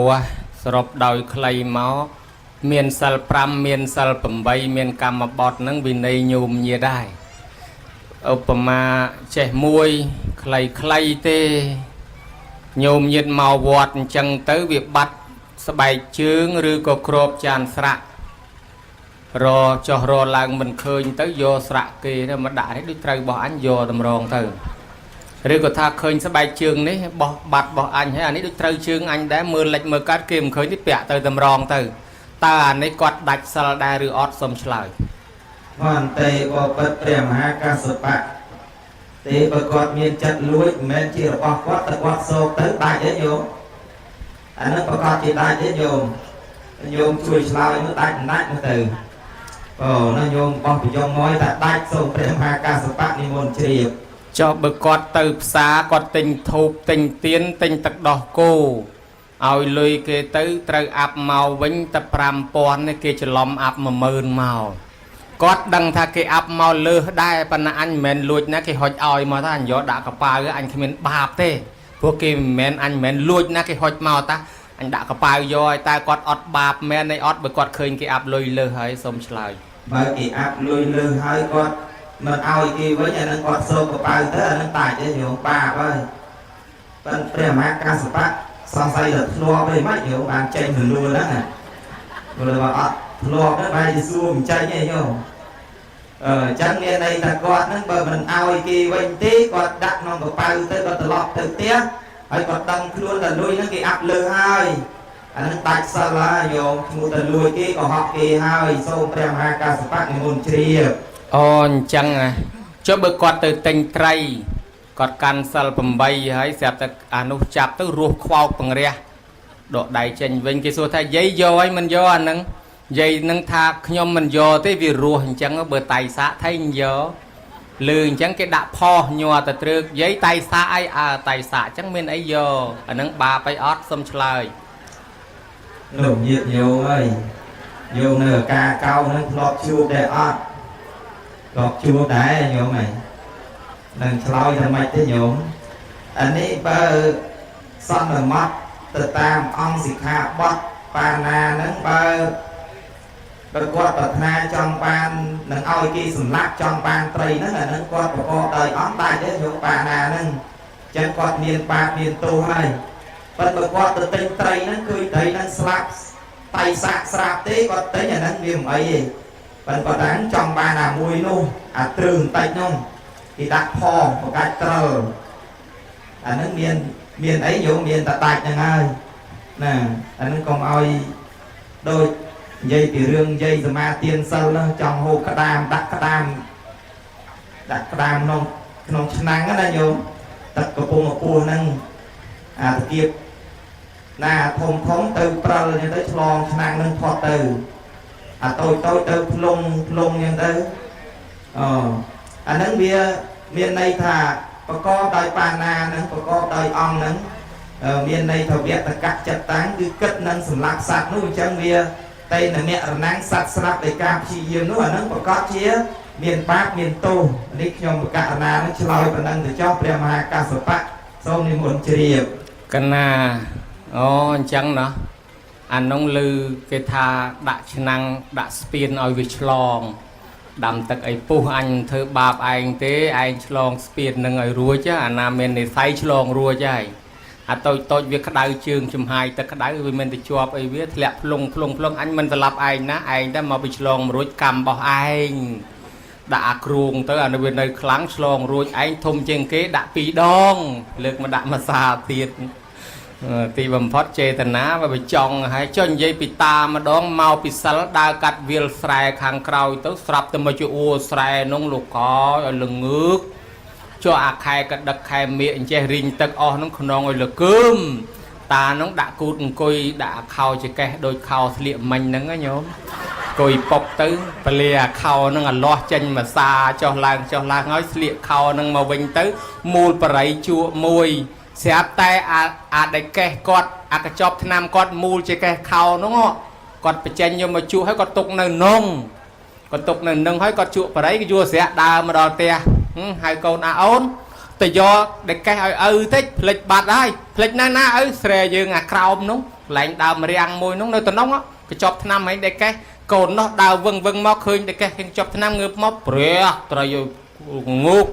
A: សរុបដោយខ្លីមកមានសិល5មានសិល8មានកម្មបត្តិនឹងវិន័យញោមញាដែរឧបមាចេះមួយខ្លីៗទេញោមញាតមកវត្តអញ្ចឹងទៅវាបាត់ស្បែកជើងឬក៏គ្របចានស្រាក់រចោះរឡើងមិនឃើញទៅយកស្រាក់គេទៅមកដាក់នេះដូចត្រូវរបស់អញយកតម្រងទៅឬក៏ថាឃើញស្បែកជើងនេះបោះបាត់បោះអញហើយអានេះដូចត្រូវជើងអញដែរមើលលិចមើលកាត់គេមិនឃើញទេពាក់ទៅតម្រងទៅតើអានេះគាត់ដាច់សិលដែរឬអត់សូមឆ្លើយ
B: មន្ទេបបិទ្ធព្រះមហាកស្សបៈទេបើគាត់មានចិត្តលួចមិនមែនជារបស់គាត់តែគាត់សោកទៅដាច់ទេញោមអានឹងប្រកាសជាដាច់ទេញោមញោមជួយឆ្លើយមើលដាច់មិនដាច់មើលទៅអូណាញោមបោះប្រយងមកតែដាច់សូមព្រះមហាកស្សបៈនិមន្តជ្រាប
A: ចុះបើគាត់ទៅផ្សារគាត់ទិញធូបទិញទៀនទិញទឹកដោះគោឲ្យលុយគេទៅត្រូវអាប់មកវិញតែ5000នេះគេច្រឡំអាប់10000មកគាត់ដឹងថាគេអាប់មកលើសដែរប៉ុន្តែអញមិនមែនលួចណាគេហុចឲ្យមកថាអញយកដាក់កប៉ៅអញគ្មានបាបទេព្រោះគេមិនមែនអញមិនមែនលួចណាគេហុចមកតាអញដាក់កប៉ៅយកឲ្យតែគាត់អត់បាបមែនឯអត់បើគាត់ឃើញគេអាប់លុយលើសហើយសូមឆ្លើយ
B: បើគេអាប់លុយលើសហើយគាត់មិនឲ្យគេវិញអានឹងគាត់សោកកប៉ៅទៅអានឹងដាច់ទេញោមបាបហើយប៉ុន្តែព្រះមហាកស្សបៈសង្ស័យតែធ្លាប់អីមិនញោមបានចេញសំណួរហ្នឹងណាព្រោះว่าអត់ធ្លាប់ហ្នឹងបែរជាសួរមិនចេញទេញោមអឺអញ្ចឹងមានន័យថាគាត់ហ្នឹងបើមិនឲ្យគេវិញទេគាត់ដាក់ក្នុងកប៉ៅទៅគាត់ត្រឡប់ទៅផ្ទះហើយគាត់ដឹងខ្លួនតែលុយហ្នឹងគេអាប់លើសហើយអានឹងដាច់សិលហើយញោមឈ្មោះតែលួចគេក៏ហក់គេហើយសូមព្រះមហាកស្សបៈនិមន្តជ្រាប
A: អូអញ្ចឹងហ៎ចុះបើគាត់ទៅទិញត្រីគាត់កាន់សិល8ហើយស្រាប់តែអានោះចាប់ទៅរស់ខ្វោកពង្រះ ដកដៃចេញវិញគេសួរថាយាយយកឲ្យមិនយកអាហ្នឹងយាយនឹងថាខ្ញុំមិនយកទេវារស់អញ្ចឹងបើតៃសាកថៃយកលឺអញ្ចឹងគេដាក់ផោះញ័រទៅត្រើកយាយតៃសាកអីអើតៃសាកអញ្ចឹងមានអីយកអាហ្នឹងបាបអីអត់សុំឆ្លើយ
B: នោះញាតិញោមអើយញោមនៅការកោនឹងធ្លាប់ជួបដែរអត់ធ្លាប់ជួបដែរញោមអើយនឹងឆ្លើយថាម៉េចទេញោមអានេះបើសន្មត់ទៅតាមអង្គសិក្ខាបទបាណាហ្នឹងបើបើគាត់ប្រាថ្នាចង់បាននឹងឲ្យគេសម្លាប់ចង់បានត្រីហ្នឹងអាហ្នឹងគាត់ប្រកបដោយអង្គដាច់ទេញោមបាណាហ្នឹងអញ្ចឹងគាត់មានបាបមានទោសហើយប៉ុន្តែបើគាត់ទៅទិញត្រីហ្នឹងគឺត្រីហ្នឹងស្លាប់តៃសាក់ស្រាប់ទេគាត់ទិញអាហ្នឹងវាមិនអីទេប៉ុន្តែគាត់ថាចង់បានអាមួយនោះអាទ្រើងបន្តិចនោះគេដាក់ផងបកាច់ត្រឹលអាហ្នឹងមានមានអីយោមានតដាច់ហ្នឹងហើយណាអាហ្នឹងកុំឲ្យដូចនិយាយពីរឿងនិយាយសមាទានសិលនោះចង់ហូបក្តាមដាក់ក្តាមដាក់ក្តាមក្នុងក្នុងឆ្នាំងណាញោមទឹកកំពុងអពោះហ្នឹងអាតាគៀបណាធំធំទៅព្រិលអញ្ចឹងទៅឆ្លងឆ្នាំងនឹងផុតទៅអាតូចតូចទៅភ្លុងភ្លុងអញ្ចឹងទៅអូអាហ្នឹងវាមានន័យថាប្រកបដោយបាណាហ្នឹងប្រកបដោយអង្គហ្នឹងមានន័យថាវតកៈចិត្តតាំងគឺគិតនឹងសម្លាប់សត្វនោះអញ្ចឹងវាតេនមរណាំងសត្វស្លាប់ដោយការព្យាយាមនោះអាហ្នឹងប្រកបជាមានបាបមានទោសនេះខ្ញុំបកករណានឹងឆ្លើយប៉ុណ្ណឹងទៅចុះព្រះមហាកាសបៈសូមនិមន្តជ្រាប
A: កណាអូអញ្ចឹងណោះអានោះឮគេថាដាក់ឆ្នាំងដាក់ស្ពានឲ្យវាឆ្លងដាំទឹកអីពុះអញធ្វើបាបឯងទេឯងឆ្លងស្ពាននឹងឲ្យរួចអាណាមាននិស័យឆ្លងរួចហើយអាតូចតូចវាក្តៅជើងចំហាយទឹកក្តៅវាមិនទៅជាប់អីវាធ្លាក់ភ្លុងភ្លុងភ្លុងអញមិនស្លាប់ឯងណាឯងតែមកពីឆ្លងមិនរួចកម្មរបស់ឯងដាក់អាគ្រូងទៅអានេះវានៅខ្លាំងឆ្លងរួចឯងធំជាងគេដាក់ពីរដងលើកមកដាក់មួយសាទៀតទីបំផុតចេតនាវាចង់ហើយចុះនិយាយពីតាម្ដងមកពីសិលដើរកាត់វាលស្រែខាងក្រោយទៅស្រាប់តែមកជាអួស្រែនោះលោកកឲ្យល្ងើកចុះអាខែកដឹកខែមៀកអញ្ចេះរីងទឹកអស់នោះខ្នងឲ្យលកើមតានោះដាក់គូតអង្គុយដាក់ខោចកេះដូចខោស្លៀកមិញហ្នឹងណាញោមអង្គុយប៉ុកទៅពលាអាខោហ្នឹងអាលាស់ចេញមកសាចុះឡើងចុះឡើងហើយស្លៀកខោហ្នឹងមកវិញទៅមូលបរិយជក់មួយស្រាប់តែអាអាដកេះគាត់អាកញ្ចប់ថ្នាំគាត់មូលជាកេះខោហ្នឹងគាត់បញ្ចេញយកមកជក់ហើយគាត់ទុកនៅនងគាត់ទុកនៅនឹងហើយគាត់ជក់បរិយគេយួរស្រាក់ដើរមកដល់ផ្ទះហើយកូនអាអូនទៅយកដកេះឲ្យឪតិចភ្លេចបាត់ហើយភ្លេចណាស់ណាឪស្រែយើងអាក្រោមនោះកន្លែងដើមរាំងមួយនោះនៅតំណងកញ្ចប់ថ្នាំហែងដកេះកូននោះដើរវឹងវឹងមកឃើញដកេះកញ្ចប់ថ្នាំងើបមកព្រះត្រូវយកងូក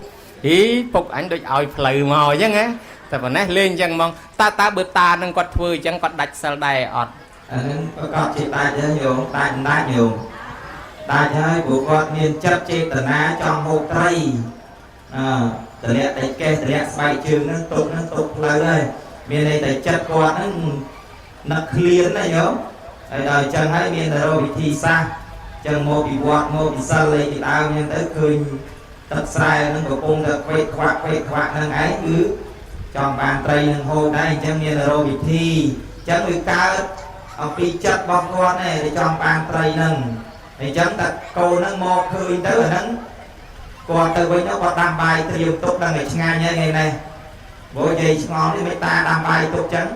A: ហ៊ីពុកអញដូចឲ្យផ្លូវមកអញ្ចឹងហ៎តែប៉ុណ្ណេះលេងអញ្ចឹងហ្មងតាតាបើតានឹងគាត់ធ្វើអញ្ចឹងគាត់ដាច់សិលដែរអត់
B: អាហ្នឹងប្រកបជាដាច់ទេញោមដាច់មិនដាច់ញោមដាច់ហើយព្រោះគាត់មានចិត្តចេតនាចង់ហូបត្រីអឺតម្លាក់តែកេះតម្លាក់ស្បែកជើងហ្នឹងទុកហ្នឹងទុកផ្លូវហើយមានន័យតែចិត្តគាត់ហ្នឹងនឹកឃ្លានណាញោមហើយដល់អញ្ចឹងហើយមានតែរកវិធីសាស្ត្រអញ្ចឹងមកពីវត្តមកពីសិលអីពីដើមអញ្ចឹងទៅឃើញទឹកស្រែហ្នឹងកំពុងតែខ្វេកខ្វាក់ខ្វេកខ្វាក់ហ្នឹងឯងគឺចង់បានត្រីនឹងហូបដែរអញ្ចឹងមានតែរកវិធីអញ្ចឹងវាកើតអំពីចិត្តរបស់គាត់ឯងដែលចង់បានត្រីហ្នឹងអញ្ចឹងតែកូនហ្នឹងមកឃើញទៅអាហ្នឹងគាត់ទៅវិញទៅគាត់ដាំបាយត្រៀមទុកដល់ឲ្យឆ្ងាញ់ហើយថ្ងៃនេះព្រោះនិយាយឆ្ងល់នេះមេតាដាំបាយទុកចឹង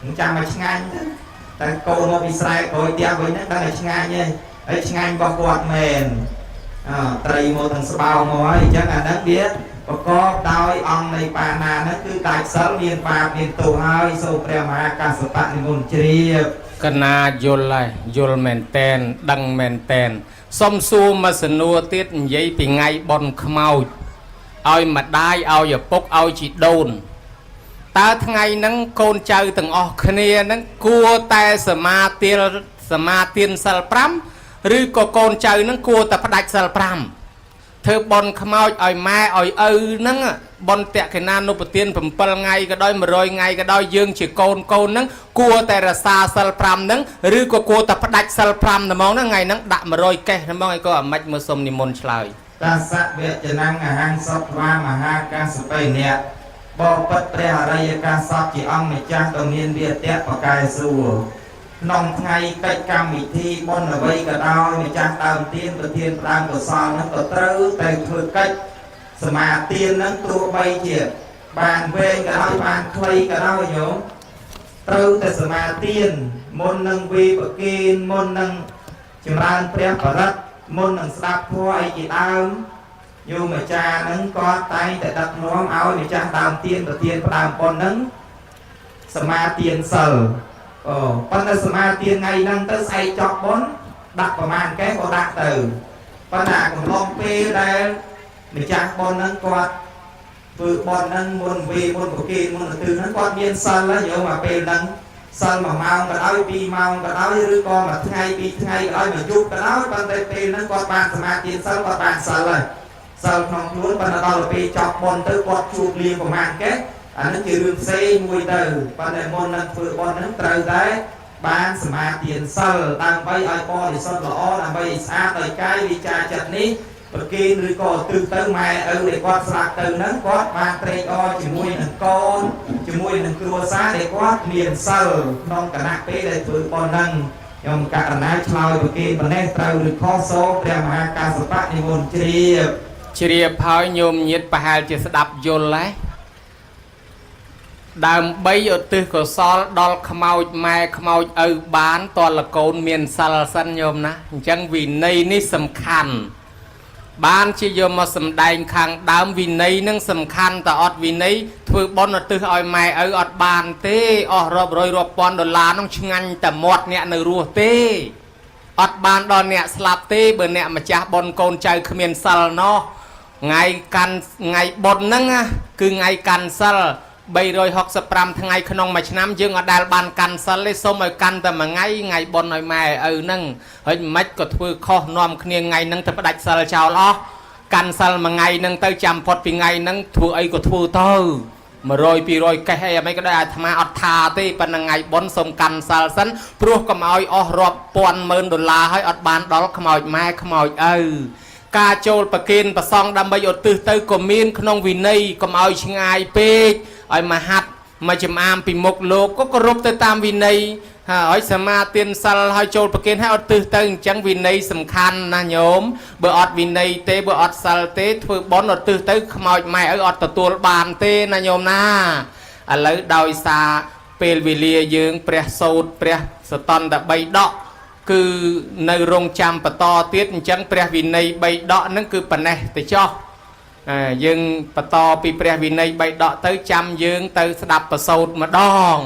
B: មិនចាំឲ្យឆ្ងាញ់ទេតែកូនមកពីស្រែក្រោយផ្ទះវិញហ្នឹងដឹងឲ្យឆ្ងាញ់ហើយហើយឆ្ងាញ់របស់គាត់មែនអើត្រីមកទាំងស្បោមកហើយអញ្ចឹងអាហ្នឹងវាប្រកបដោយអង្គនៃបាណាហ្នឹងគឺដាច់សិលមានបាបមានទោសហើយសូមព្រះមហាកាសបៈនិមន្តជ្រាប
A: កណាយល់ហើយយល់មែនតែនដឹងមែនតែនសុំសួរមកសនួរទៀតនិយាយពីថ្ងៃបនខ្មោចឲ្យម្ដាយឲ្យឪពុកឲ្យជីដូនតើថ្ងៃហ្នឹងកូនចៅទាំងអស់គ្នាហ្នឹងគួរតែសមាទានសមាទានសិល5ឬក៏កូនចៅហ្នឹងគួរតែផ្ដាច់សិល5ធ្វើបនខ្មោចឲ្យម៉ែឲ្យឪហ្នឹងបនតក្កណានុពទាន7ថ្ងៃក៏ដោយ100ថ្ងៃក៏ដោយយើងជាកូនកូនហ្នឹងគួរតែរក្សាសិល5ហ្នឹងឬក៏គួរតែផ្ដាច់សិល5ហ្មងហ្នឹងថ្ងៃហ្នឹងដាក់100កេះហ្មងឲ្យក៏អាម៉េចមើលសុំនិមន្តឆ្លើយ
B: តាសៈវចនំអហង្សត្វាមហាកាសបេនៈ បបិទ្ធព្រះអរិយកាសពជាអង្គម្ចាស់ដ៏មានវិទ្យៈបកែសួរក្នុងថ្ងៃកិច្ចកម្មវិធីបុណ្យអ្វីក៏ដោយម្ចាស់ដើមទានប្រធានដើមកុសលហ្នឹងក៏ត្រូវតែធ្វើកិច្ចសមាទានហ្នឹងទោះបីជាបានវែងក៏ដោយបានខ្លីក៏ដោយញោមត្រូវតែសមាទានមុននឹងវិបគេនមុននឹងចម្រើនព្រះបរិត្តមុននឹងស្ដាប់ធម៌អីជាដើមញោមអាចារ្យហ្នឹងក៏តែងតែដឹកនាំឲ្យម្ចាស់ដើមទានប្រធានផ្ដើមបុណ្យហ្នឹងសមាទានសិលអូប៉ុន្តែសមាទានថ្ងៃហ្នឹងទៅស្អែកចប់បុណ្យដាក់ប្រមាណកែក៏ដាក់ទៅប៉ុន្តែកំឡុងពេលដែលម្ចាស់បុណ្យហ្នឹងគាត់ធ្វើបុណ្យហ្នឹងមុនវេមុនប្រគេនមុនទិហ្នឹងគាត់មានសិលហើយញោមអាពេលហ្នឹងសិល1ម៉ោងក៏ដោយ2ម៉ោងក៏ដោយឬក៏មួយថ្ងៃ2ថ្ងៃក៏ដោយមួយយប់ក៏ដោយប៉ុន្តែពេលហ្នឹងគាត់បានសមាទានសិលគាត់បានសិលហើយសិលក្នុងខ្លួនប៉ុន្តែដល់ពេលចប់បុណ្យទៅគាត់ជួបលៀងប្រមាណកែអាហ្នឹងជារឿងផ្សេងមួយទៅប៉ុន្តែមុននឹងធ្វើបុណ្យហ្នឹងត្រូវតែបានសមាទានសិលដើម្បីឲ្យបរិសុទ្ធល្អដើម្បីឲ្យស្អាតដោយកាយវិចារចិត្តនេះប្រគេនឬក៏ទិសទៅម៉ែឪដែលគាត់ស្លាប់ទៅហ្នឹងគាត់បានត្រេកអរជាមួយនឹងកូនជាមួយនឹងគ្រួសារដែលគាត់មានសិលក្នុងគណៈពេលដែលធ្វើបុណ្យហ្នឹងខ្ញុំករណាឆ្លើយប្រគេនប៉ុណ្ណេះត្រូវឬខុសសូមព្រះមហាកាសបៈនិមន្តជ្រាប
A: ជ្រាបហើយញោមញាតប្រហែលជាស្ដាប់យល់ហើយដើម្បីឧទ្ទិសកុសលដល់ខ្មោចម៉ែខ្មោចឪបានតលកូនមានសិលសិនញោមណាអញ្ចឹងវិន័យនេះសំខាន់បានជាយកមកសំដែងខាងដើមវិន័យនឹងសំខាន់តើអត់វិន័យធ្វើបុណ្យឧទ្ទិសឲ្យម៉ែឪអត់បានទេអស់រាប់រយរាប់ពាន់ដុល្លារនោះឆ្ងាញ់តែមាត់អ្នកនៅរស់ទេអត់បានដល់អ្នកស្លាប់ទេបើអ្នកម្ចាស់បុណ្យកូនចៅគ្មានសិលណោះថ្ងៃកាន់ថ្ងៃបុណ្យហ្នឹងណាគឺថ្ងៃកាន់សិល365ថ្ងៃក្នុងមួយឆ្នាំយើងអត់ដែលបានកាន់សិលទេសូមឲ្យកាន់តែមួយថ្ងៃថ្ងៃបុណ្យឲ្យម៉ែឪហ្នឹងហើយមិនក៏ធ្វើខុសនាំគ្នាថ្ងៃហ្នឹងទៅផ្ដាច់សិលចោលអស់កាន់សិលមួយថ្ងៃហ្នឹងទៅចាំផុតពីថ្ងៃហ្នឹងធ្វើអីក៏ធ្វើទៅ100 200កេះអីអ្មេក៏ដោយអាត្មាអត់ថាទេប៉ុន្តែថ្ងៃបុណ្យសូមកាន់សិលសិនព្រោះកុំឲ្យអស់រាប់ពាន់ម៉ឺនដុល្លារហើយអត់បានដល់ខ្មោចម៉ែខ្មោចឪការចូលប្រគេនប្រសង់ដើម្បីឧទ្ទិសទៅក៏មានក្នុងវិន័យកុំឲ្យឆ្ងាយពេកឲ្យមហាត់មកចំអាមពីមុខលោកក៏គោរពទៅតាមវិន័យហើយសមាទានសិលហើយចូលប្រគេនហើយឧទ្ទិសទៅអញ្ចឹងវិន័យសំខាន់ណាស់ញោមបើអត់វិន័យទេបើអត់សិលទេធ្វើបុណ្យឧទ្ទិសទៅខ្មោចម៉ែឪអត់ទទួលបានទេណាញោមណាឥឡូវដោយសារពេលវេលាយើងព្រះសូត្រព្រះសតន្តបីដកគឺនៅរងចាំបន្តទៀតអញ្ចឹងព្រះវិន័យបីដកហ្នឹងគឺប៉ុណ្ណេះទៅចោះយើងបន្តពីព្រះវិន័យបីដកទៅចាំយើងទៅស្ដាប់ប្រសូត្រម្ដង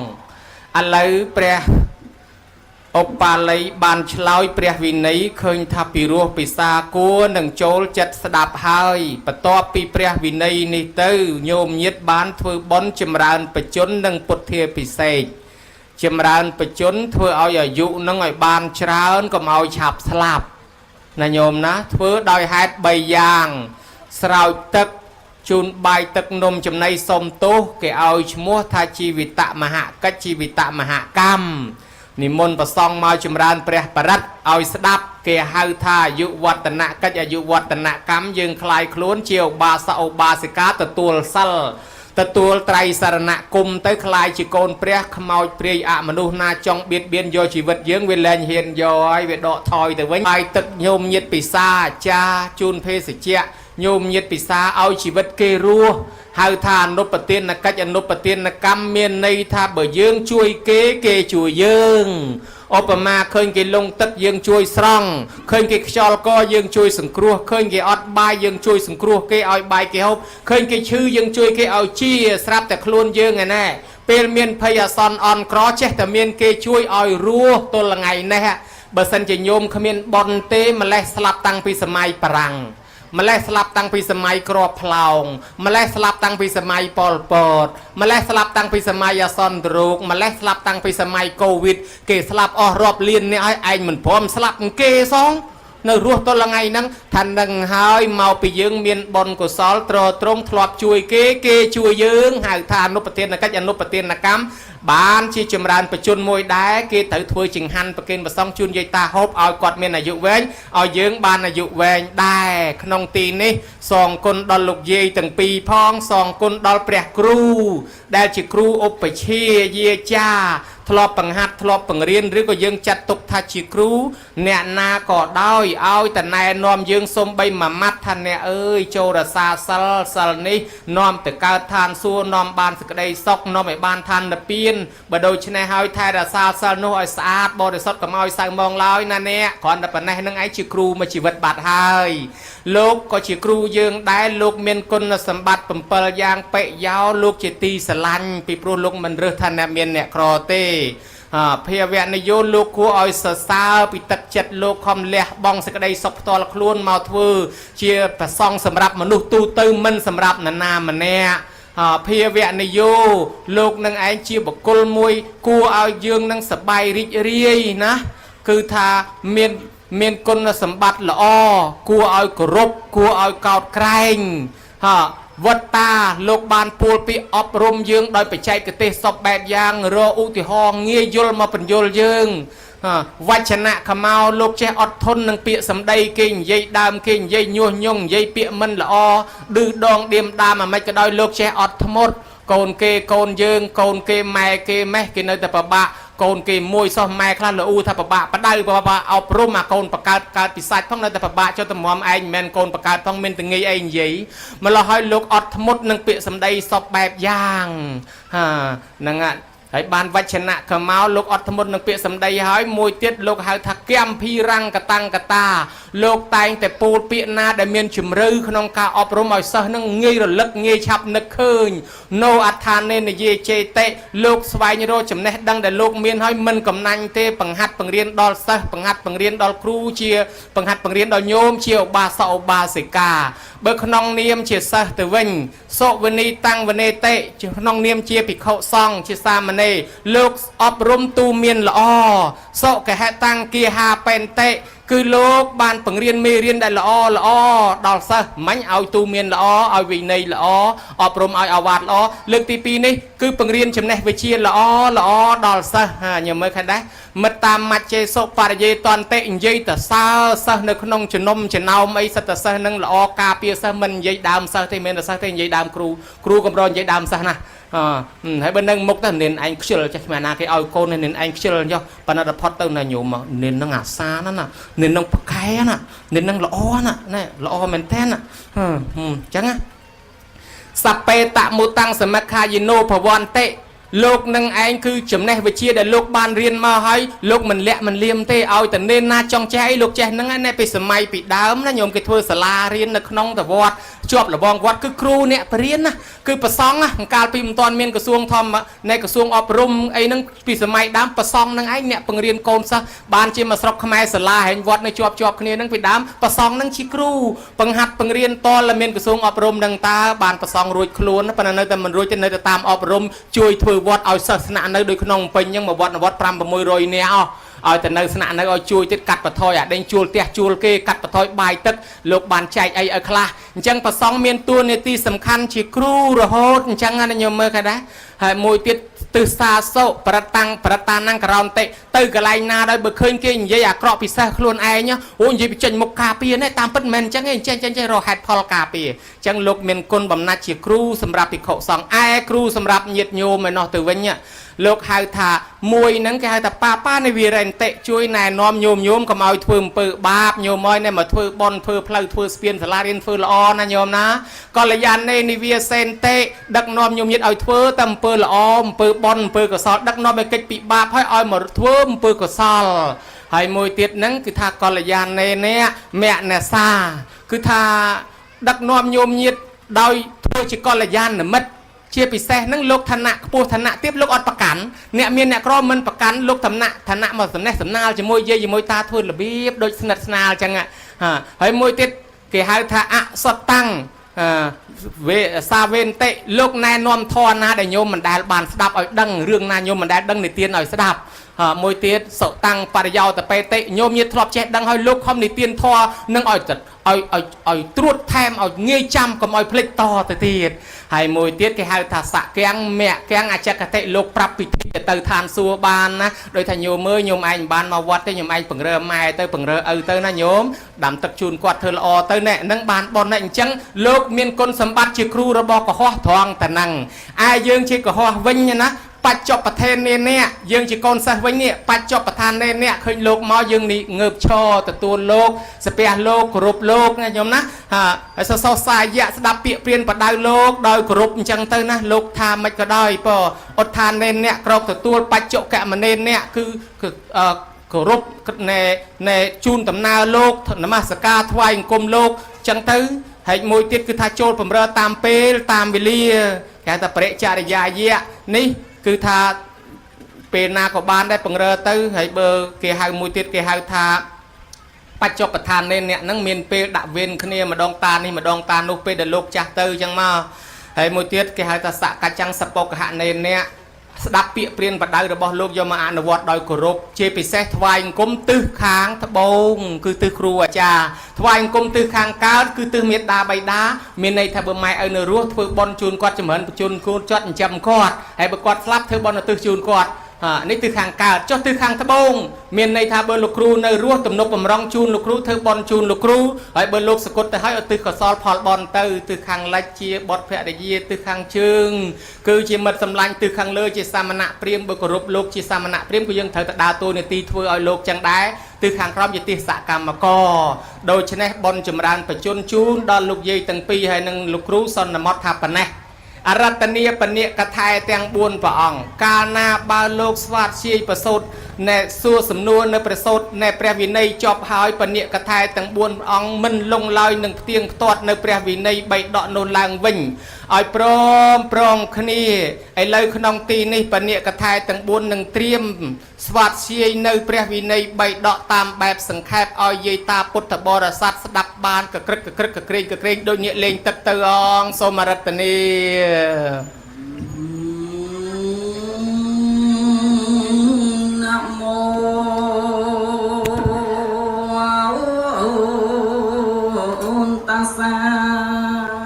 A: ឥឡូវព្រះឧបាលីបានឆ្លើយព្រះវិន័យឃើញថាពីរោះពិសាគួរនឹងចូលចិត្តស្ដាប់ហើយបន្ទាប់ពីព្រះវិន័យនេះទៅញោមញាតបានធ្វើបុណ្យចម្រើនបជននិងពុទ្ធាពិសេសចម្រើនបជនធ្វើឲ្យអាយុនឹងឲ្យបានច្រើនកុំឲ្យឆាប់ស្លាប់ណាញោមណាធ្វើដោយហេតុ3យ៉ាងស្រោចទឹកជូនបាយទឹកនំចំណីសុំទោសគេឲ្យឈ្មោះថាជីវិតមហកិច្ចជីវិតមហកម្មនិមន្តប្រសង់មកចម្រើនព្រះបរិត្តឲ្យស្ដាប់គេហៅថាអាយុវឌ្ឍនកិច្ចអាយុវឌ្ឍនកម្មយើងคลายខ្លួនជាឧបាសកឧបាសិកាទទួលសិលទទួលត្រៃសរណគមទៅคลายជាកូនព្រះខ្មោចព្រាយអមនុស្សណាចង់បៀតបៀនយកជីវិតយើងវាលែងហ៊ានយកហើយវាដកថយទៅវិញហើយទឹកញោមញាតពិសាចាជូនភេសជ្ជៈញោមញាតពិសាឲ្យជីវិតគេរស់ហៅថាអនុបទានកិច្ចអនុបទានកម្មមានន័យថាបើយើងជួយគេគេជួយយើងឧបមាឃើញគេលងទឹកយើងជួយស្រង់ឃើញគេខ្យល់កយើងជួយសង្គ្រោះឃើញគេអត់បាយយើងជួយសង្គ្រោះគេឲ្យបាយគេហូបឃើញគេឈឺយើងជួយគេឲ្យជាស្រាប់តែខ្លួនយើងឯណែពេលមានភ័យអាសន្នអន់ក្រចេះតែមានគេជួយឲ្យរស់ទល់ថ្ងៃនេះបើសិនជាញោមគ្មានបុណ្យទេម្លេះស្លាប់តាំងពីសម័យបារាំងម្លេះស្លាប់តាំងពីសម័យក្របផ្លោងម្លេះស្លាប់តាំងពីសម័យប៉ុលពតម្លេះស្លាប់តាំងពីសម័យអាសន្នរោគម្លេះស្លាប់តាំងពីសម័យកូវីដគេស្លាប់អស់រាប់លានអ្នកឲ្យឯងមិនព្រមស្លាប់គេសងនៅរស់ទល់ថ្ងៃហ្នឹង ថានឹងហើយមកពីយើងមានបុណ្យកុសលត្រត្រង់ធ្លាប់ជួយគេគេជួយយើងហៅថាអនុប្រទានកិច្ចអនុប្រទានកម្មបានជាចម្រើនបជនមួយដែរគេត្រូវធ្វើចង្ហាន់ប្រគេនប្រសង់ជូនយាយតាហូបឲ្យគាត់មានអាយុវែងឲ្យយើងបានអាយុវែងដែរក្នុងទីនេះសងគុណដល់លោកយាយទាំងពីរផងសងគុណដល់ព្រះគ្រូដែលជាគ្រូឧបជាយាចាធ្លាប់បង្ហាត់ធ្លាប់បង្រៀនឬក៏យើងចាត់ទុកថាជាគ្រូអ្នកណាក៏ដោយឲ្យតណែនាំយើងសំបីមួយម៉ាត់ថាអ្នកអើយចូលរសាសិលសិលនេះនាំទៅកើតឋានសួគ៌នាំបានសេចក្តីសុខនាំឲ្យបានឋាននិព្វានបើដូច្នេះហើយថែរសាសិលនោះឲ្យស្អាតបរិសុទ្ធកុំឲ្យសៅមងឡើយណាអ្នកគ្រាន់តែប៉ុណ្ណេះនឹងឯងជាគ្រូមួយជីវិតបាត់ហើយលោកក៏ជាគ្រូយើងដែរលោកមានគុណសម្បត្តិ7យ៉ាងបិយោលោកជាទីស្រឡាញ់ពីព្រោះលោកមិនរើសថាអ្នកមានអ្នកក្រទេភាវៈនយោលោកគួរឲ្យសរសើរពីទឹកចិត្តលោកខំលះបង់សេចក្តីសុខផ្ទាល់ខ្លួនមកធ្វើជាប្រសង់សម្រាប់មនុស្សទូទៅមិនសម្រាប់នរណាម្នាក់ភាវៈនយោលោកនឹងឯងជាបុគ្គលមួយគួរឲ្យយើងនឹងសប្បាយរីករាយណាគឺថាមានគុណសម្បត្តិល្អគួរឲ្យគោរពគួរឲ្យកោតក្រែងវត្តាលោកបានពួលពីអប់រំយើងដោយបច្ចេកទេសសពបែបយ៉ាងរកឧទាហរណ៍ងាយយល់មកបញ្យល់យើងវចនៈខមោលោកចេះអត់ធន់នឹងពាក្យសម្ដីគេនិយាយដើមគេនិយាយញុះញង់និយាយពាក្យមិនល្អឌឺដងឌៀមដាមអាម៉េចក៏ដោយលោកចេះអត់ធ្មត់កូនគេកូនយើងកូនគេម៉ែគេម៉េះគេនៅតែប្របាក់កូនគេមួយសោះម៉ែខ្លះលូថាប្របាក់បដៅប្របាក់អប់រំអាកូនបកើតកើតពីសាច់ផងនៅតែប្របាក់ចុះតម្រាំឯងមិនមែនកូនបកើតផងមានតងាយអីនិយាយម្ល៉េះហើយលោកអត់ធ្មត់នឹងពាក្យសម្ដីសពបែបយ៉ាងហ្នឹងហើយបានវចនៈកមោលោកអត់ធ្មត់នឹងពាក្យសម្ដីហើយមួយទៀតលោកហៅថាកម្មភីរង្គតាំងកតាលោកតែងតែពោលពាក្យណាដែលមានជំរឿក្នុងការអប់រំឲ្យសិស្សនឹងងាយរលឹកងាយឆាប់នឹកឃើញណូអដ្ឋានេនិយាយចេតិលោកស្វែងរកចំណេះដឹងដែលលោកមានហើយមិនកំណាញ់ទេបង្ហាត់បង្រៀនដល់សិស្សបង្ហាត់បង្រៀនដល់គ្រូជាបង្ហាត់បង្រៀនដល់ញោមជាឧបាសកឧបាសិកាបើក្នុងនាមជាសិស្សទៅវិញសុវនីតាំងវនេតិក្នុងនាមជាភិក្ខុសង្ឃជាសាមណេរលោកអប់រំទូមានល្អសុកហតាំងគាហាបេនតិគឺលោកបានបង្រៀនមេរៀនដែលល្អល្អដល់សិស្សមិញឲ្យទូមានល្អឲ្យវិន័យល្អអប់រំឲ្យអាវាតល្អលើកទី2នេះគឺបង្រៀនចំណេះវិជ្ជាល្អល្អដល់សិស្សញមើលឃើញដែរមិត្តតាមមច្ឆេសុបរិយេតន្តិនិយាយតសើសិស្សនៅក្នុងចំណុំចំណោមអីសិតតសិស្សនឹងល្អការពារសិស្សមិននិយាយដើមសិស្សទេមិនសិស្សទេនិយាយដើមគ្រូគ្រូកម្រនិយាយដើមសិស្សណាហើយបើនឹងមុខទៅនានឯងខ្ជិលចេះគ្មានណាគេឲ្យកូននានឯងខ្ជិលចុះប៉ុន្តែដល់ផុតទៅណាញោមនាននឹងអាសាណាណានាននឹងប្រកែណានាននឹងល្អណាណែល្អមែនតើណាអញ្ចឹងណាសពេតមុតាំងសមខាយិណោភវន្តិលោកនឹងឯងគឺចំណេះវិជ្ជាដែលលោកបានរៀនមកហើយលោកមិនលាក់មិនលៀមទេឲ្យតែនេនណាចង់ចេះអីលោកចេះហ្នឹងណាពីសម័យពីដើមណាញោមគេធ្វើសាលារៀននៅក្នុងតវត្តជាប់លបងវត្តគឺគ្រូអ្នកបរៀនណាគឺប្រសង់ណាកាលពីមិនទាន់មានក្រសួងធម្មនៃក្រសួងអប់រំអីហ្នឹងពីសម័យដើមប្រសង់ហ្នឹងឯងអ្នកបង្រៀនកូនសិស្សបានជាមកស្រុកខ្មែរសាលាហែងវត្តនៅជាប់ជាប់គ្នាហ្នឹងពីដើមប្រសង់ហ្នឹងជាគ្រូបង្ហាត់បង្រៀនតលមានក្រសួងអប់រំហ្នឹងតើបានប្រសង់រួចខ្លួនប៉ុន្តែនៅតែមិនរួចទេនៅតែតាមអប់រំជួយធ្វើវត្តឲ្យសិស្សស្នាក់នៅដូចក្នុងពេញហ្នឹងមួយវត្តវត្ត5 600នាក់អស់ឲ្យទៅនៅស្នាក់នៅឲ្យជួយទៀតកាត់បន្ថយអាដេញជួលផ្ទះជួលគេកាត់បន្ថយបាយទឹកលោកបានចែកអីឲ្យខ្លះអញ្ចឹងប្រសង់មានតួនាទីសំខាន់ជាគ្រូរហូតអញ្ចឹងណាញោមមើលឃើញដែរហើយមួយទៀតទិសាសុប្រតាំងប្រតានងក្រោនតិទៅកន្លែងណាដោយបើឃើញគេនិយាយអាក្រក់ពិសេសខ្លួនឯងអូនិយាយពីចេញមុខការពារនេះតាមពិតមិនមែនអញ្ចឹងទេចេះចេះចេះរកហេតុផលការពារអញ្ចឹងលោកមានគុណបំណាច់ជាគ្រូសម្រាប់ភិក្ខុសង្ឃឯគ្រូសម្រាប់ញាតិញោមឯណោះទៅវិញលោកហៅថាមួយហ្នឹងគេហៅថាបាបានៃវិរន្តិជួយណែនាំញោមញោមកុំឲ្យធ្វើអំពើបាបញោមអើយណែមកធ្វើបន់ធ្វើផ្លូវធ្វើស្ពានសាលារៀនធ្វើល្អណាញោមណាកល្យាណេនិវាសេនតិដឹកនាំញោមញាតិឲ្យធ្វើតែអំពើល្អអំពើបន់អំពើកុសលដឹកនាំឲ្យកិច្ចពិបាកហើយឲ្យមកធ្វើអំពើកុសលហើយមួយទៀតហ្នឹងគឺថាកល្យាណេនៈមនសាគឺថាដឹកនាំញោមញាតិដោយធ្វើជាកល្យាណមិត្តជាពិសេសហ្នឹងលោកឋានៈខ្ពស់ឋានៈទាបលោកអត់ប្រកាន់អ្នកមានអ្នកក្រមិនប្រកាន់លោកឋានៈឋានៈមកសំណេះសំណាលជាមួយយាយជាមួយតាធ្វើរបៀបដូចស្និទ្ធស្នាលអញ្ចឹងហើយមួយទៀតគេហៅថាអសតតាំងវេសាវេនតិលោកណែនាំធម៌ណាដែលញោមមិនដែលបានស្ដាប់ឲ្យដឹងរឿងណាញោមមិនដែលដឹងនិទានឲ្យស្ដាប់ មួយទៀតសុតាំងបរិយោតបេតិញោមញាតធ្លាប់ចេះដឹងឲ្យលោកខំនិទានធម៌នឹងឲ្យឲ្យឲ្យឲ្យត្រួតថែមឲ្យងាយចាំកុំឲ្យភ្លេចតទៅទៀតហើយមួយទៀតគេហៅថាសកាំងមគ្គំអចកតិលោកប្រាប់ពិធីទៅឋានសួគ៌បានណាដោយថាញោមមើលញោមឯងមិនបានមកវត្តទេញោមឯងពង្រើម៉ែទៅពង្រើឪទៅណាញោមដាំទឹកជូនគាត់ធ្វើល្អទៅណែនឹងបានប៉ុនណែអញ្ចឹងលោកមានគុណសម្បត្តិជាគ្រូរបស់កុហកត្រង់តែហ្នឹងឯយើងជាកុហកវិញណាបច្ចុប្បន្ននេះនេះយើងជាកូនសិស្សវិញនេះបច្ចុប្បន្ននេះនេះឃើញលោកមកយើងនេះងើបឈរទទួលលោកស្ពះលោកគោរពលោកណាញោមណាហើយសរសសាយៈស្ដាប់ពាក្យព្រានបដៅលោកដោយគោរពអញ្ចឹងទៅណាលោកថាមិនក៏ដោយបើឧទ្ធាននេះអ្នកក្រោកទទួលបច្ចុកមនេអ្នកគឺគោរពណែណែជូនដំណើរលោកនមស្ការថ្វាយអង្គមលោកអញ្ចឹងទៅហើយមួយទៀតគឺថាចូលបំរើតាមពេលតាមវេលាគេហៅថាបរិចរិយាយៈនេះគឺថាពេលណាក៏បានដែរពង្រើទៅហើយបើគេហៅមួយទៀតគេហៅថាបច្ចុប្បន្ននេះអ្នកហ្នឹងមានពេលដាក់វេនគ្នាម្ដងតានេះម្ដងតានោះពេលដែលលោកចាស់ទៅអញ្ចឹងមកហើយមួយទៀតគេហៅថាសកច្ចាំងសពកហនេអ្នកស្ដាប់ពាក្យព្រានបដៅរបស់លោកយកមកអនុវត្តដោយគោរពជាពិសេសថ្វាយអង្គមទិសខាងត្បូងគឺទិសគ្រូអាចារ្យថ្វាយអង្គមទិសខាងកើតគឺទិសមេត្តាបិតាមានន័យថាបើម៉ែឪនៅរស់ធ្វើបុណ្យជូនគាត់ចម្រើនបញ្ជូនគូនគាត់ចិញ្ចឹមគាត់ហើយបើគាត់ស្លាប់ធ្វើបុណ្យឧទ្ទិសជូនគាត់នេះទិសខាងកើតចុះទិសខាងត្បូងមានន័យថាបើលោកគ្រូនៅរស់ទំនុកបំរុងជូនលោកគ្រូធ្វើបុណ្យជូនលោកគ្រូហើយបើលោកសគត់ទៅហើយឧទ្ទិសកុសលផលបុណ្យទៅទិសខាងលិចជាបុត្រភរិយាទិសខាងជើងគឺជាមិត្តសម្លាញ់ទិសខាងលើជាសាមណៈព្រាហ្មណ៍បើគោរពលោកជាសាមណៈព្រាហ្មណ៍ក៏យើងត្រូវតែដើរតួនាទីធ្វើឲ្យលោកចឹងដែរទិសខាងក្រោមជាទិសកម្មករដូច្នេះបុណ្យចម្រើនបជនជូនដល់លោកយាយទាំងពីរហើយនិងលោកគ្រូសន្មតថាប៉ុណ្ណេះអរតនីបនិកថែទាំង4ព្រះអង្គកាលណាបើលោកស្វាតជាយប្រសូតណែសួរសំណួរនៅប្រសូតណែព្រះវិន័យចប់ហើយបនិកថែទាំង4ព្រះអង្គមិនលងឡើយនឹងផ្ទៀងផ្ទាត់នៅព្រះវិន័យបីដកនោះឡើងវិញឲ្យព្រមព្រងគ្នាឥឡូវក្នុងទីនេះបនិកថែទាំង4នឹងត្រៀមស្វាតជាយនៅព្រះវិន័យបីដកតាមបែបសង្ខេបឲ្យយាយតាពុទ្ធបរិស័ទស្ដាប់បានកក្រឹកកក្រឹកកក្រែងកក្រែងដូចញាក់លេងទឹកទៅអងសូមអរតនី
C: នមោតាសាប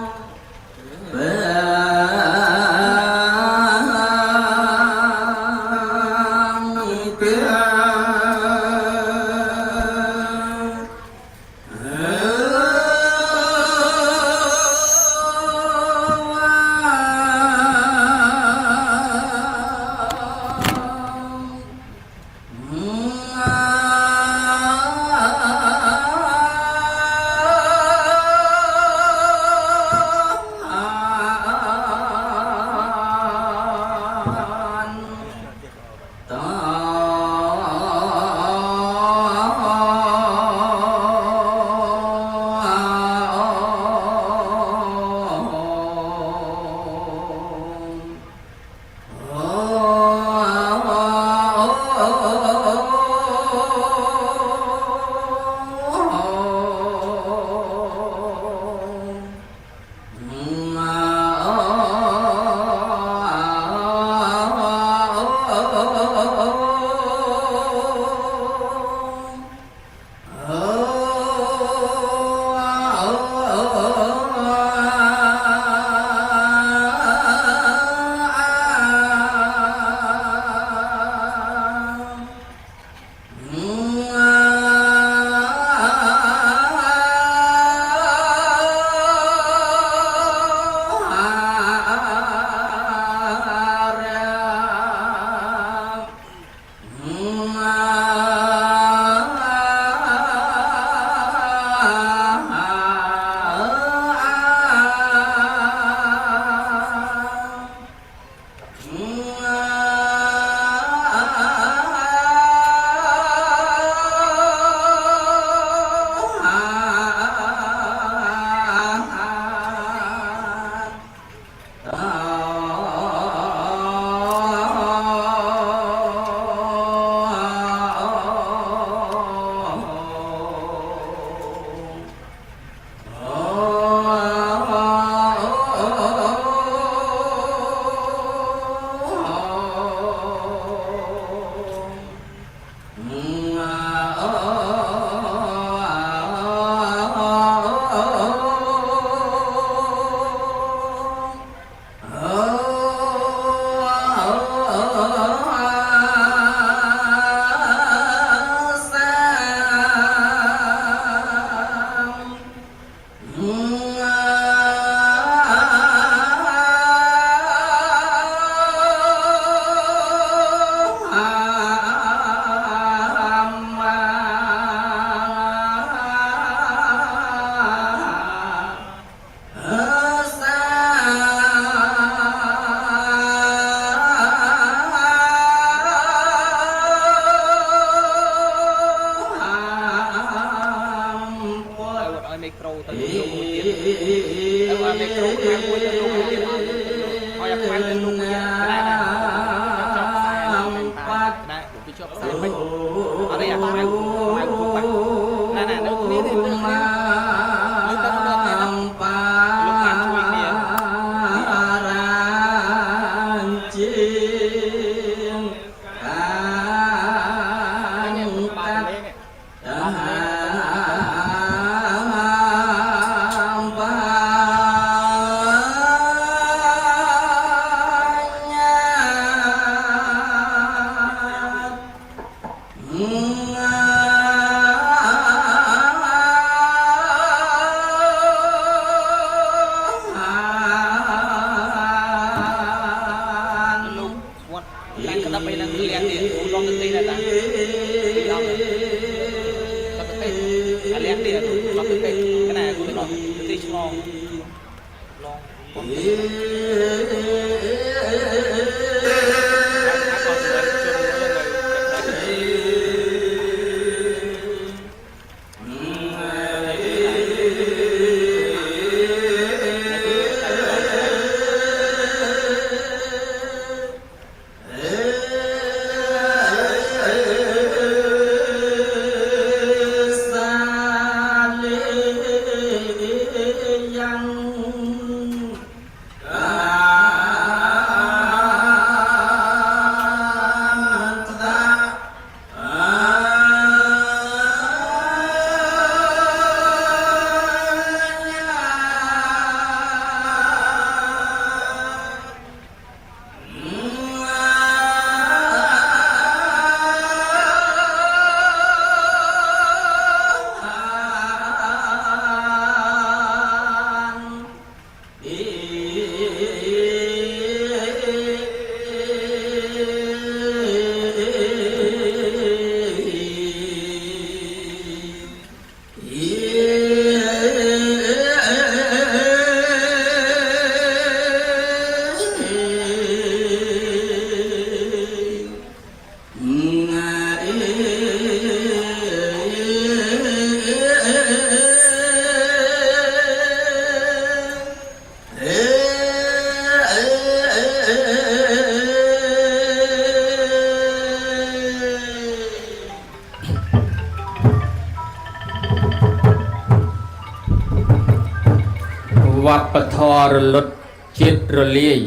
D: មីក្រូទៅលោកមួយទៀតទៅអាមីក្រូខ្មៅមួយទៅលោកមួយទៀតឲ្យអាខ្មៅទៅលោកមួយទៀតណែណាចប់ខ្សែណែពីជាប់ខ្សែមិនអត់ទេអាខ្មៅខ្មៅពុកបាក់ណែណានៅគ្នាទេនៅគ្នាលើទៅដល់គ្នាលោកបានជួយគ្នា
C: រាជាងកាញតាតាមបាញ្ញា
D: លោកវត្តតែក្តាប់អីហ្នឹងលៀងនេះលងទៅទីដែរតាពីអង្គទៅប្រទេសអាលៀងនេះលងទៅទីកណែគូទៅទីឆ្លងលង
C: សាលេយ៉ាងកាតា
A: វប្បធម៌រលត់ជាតិរលាយ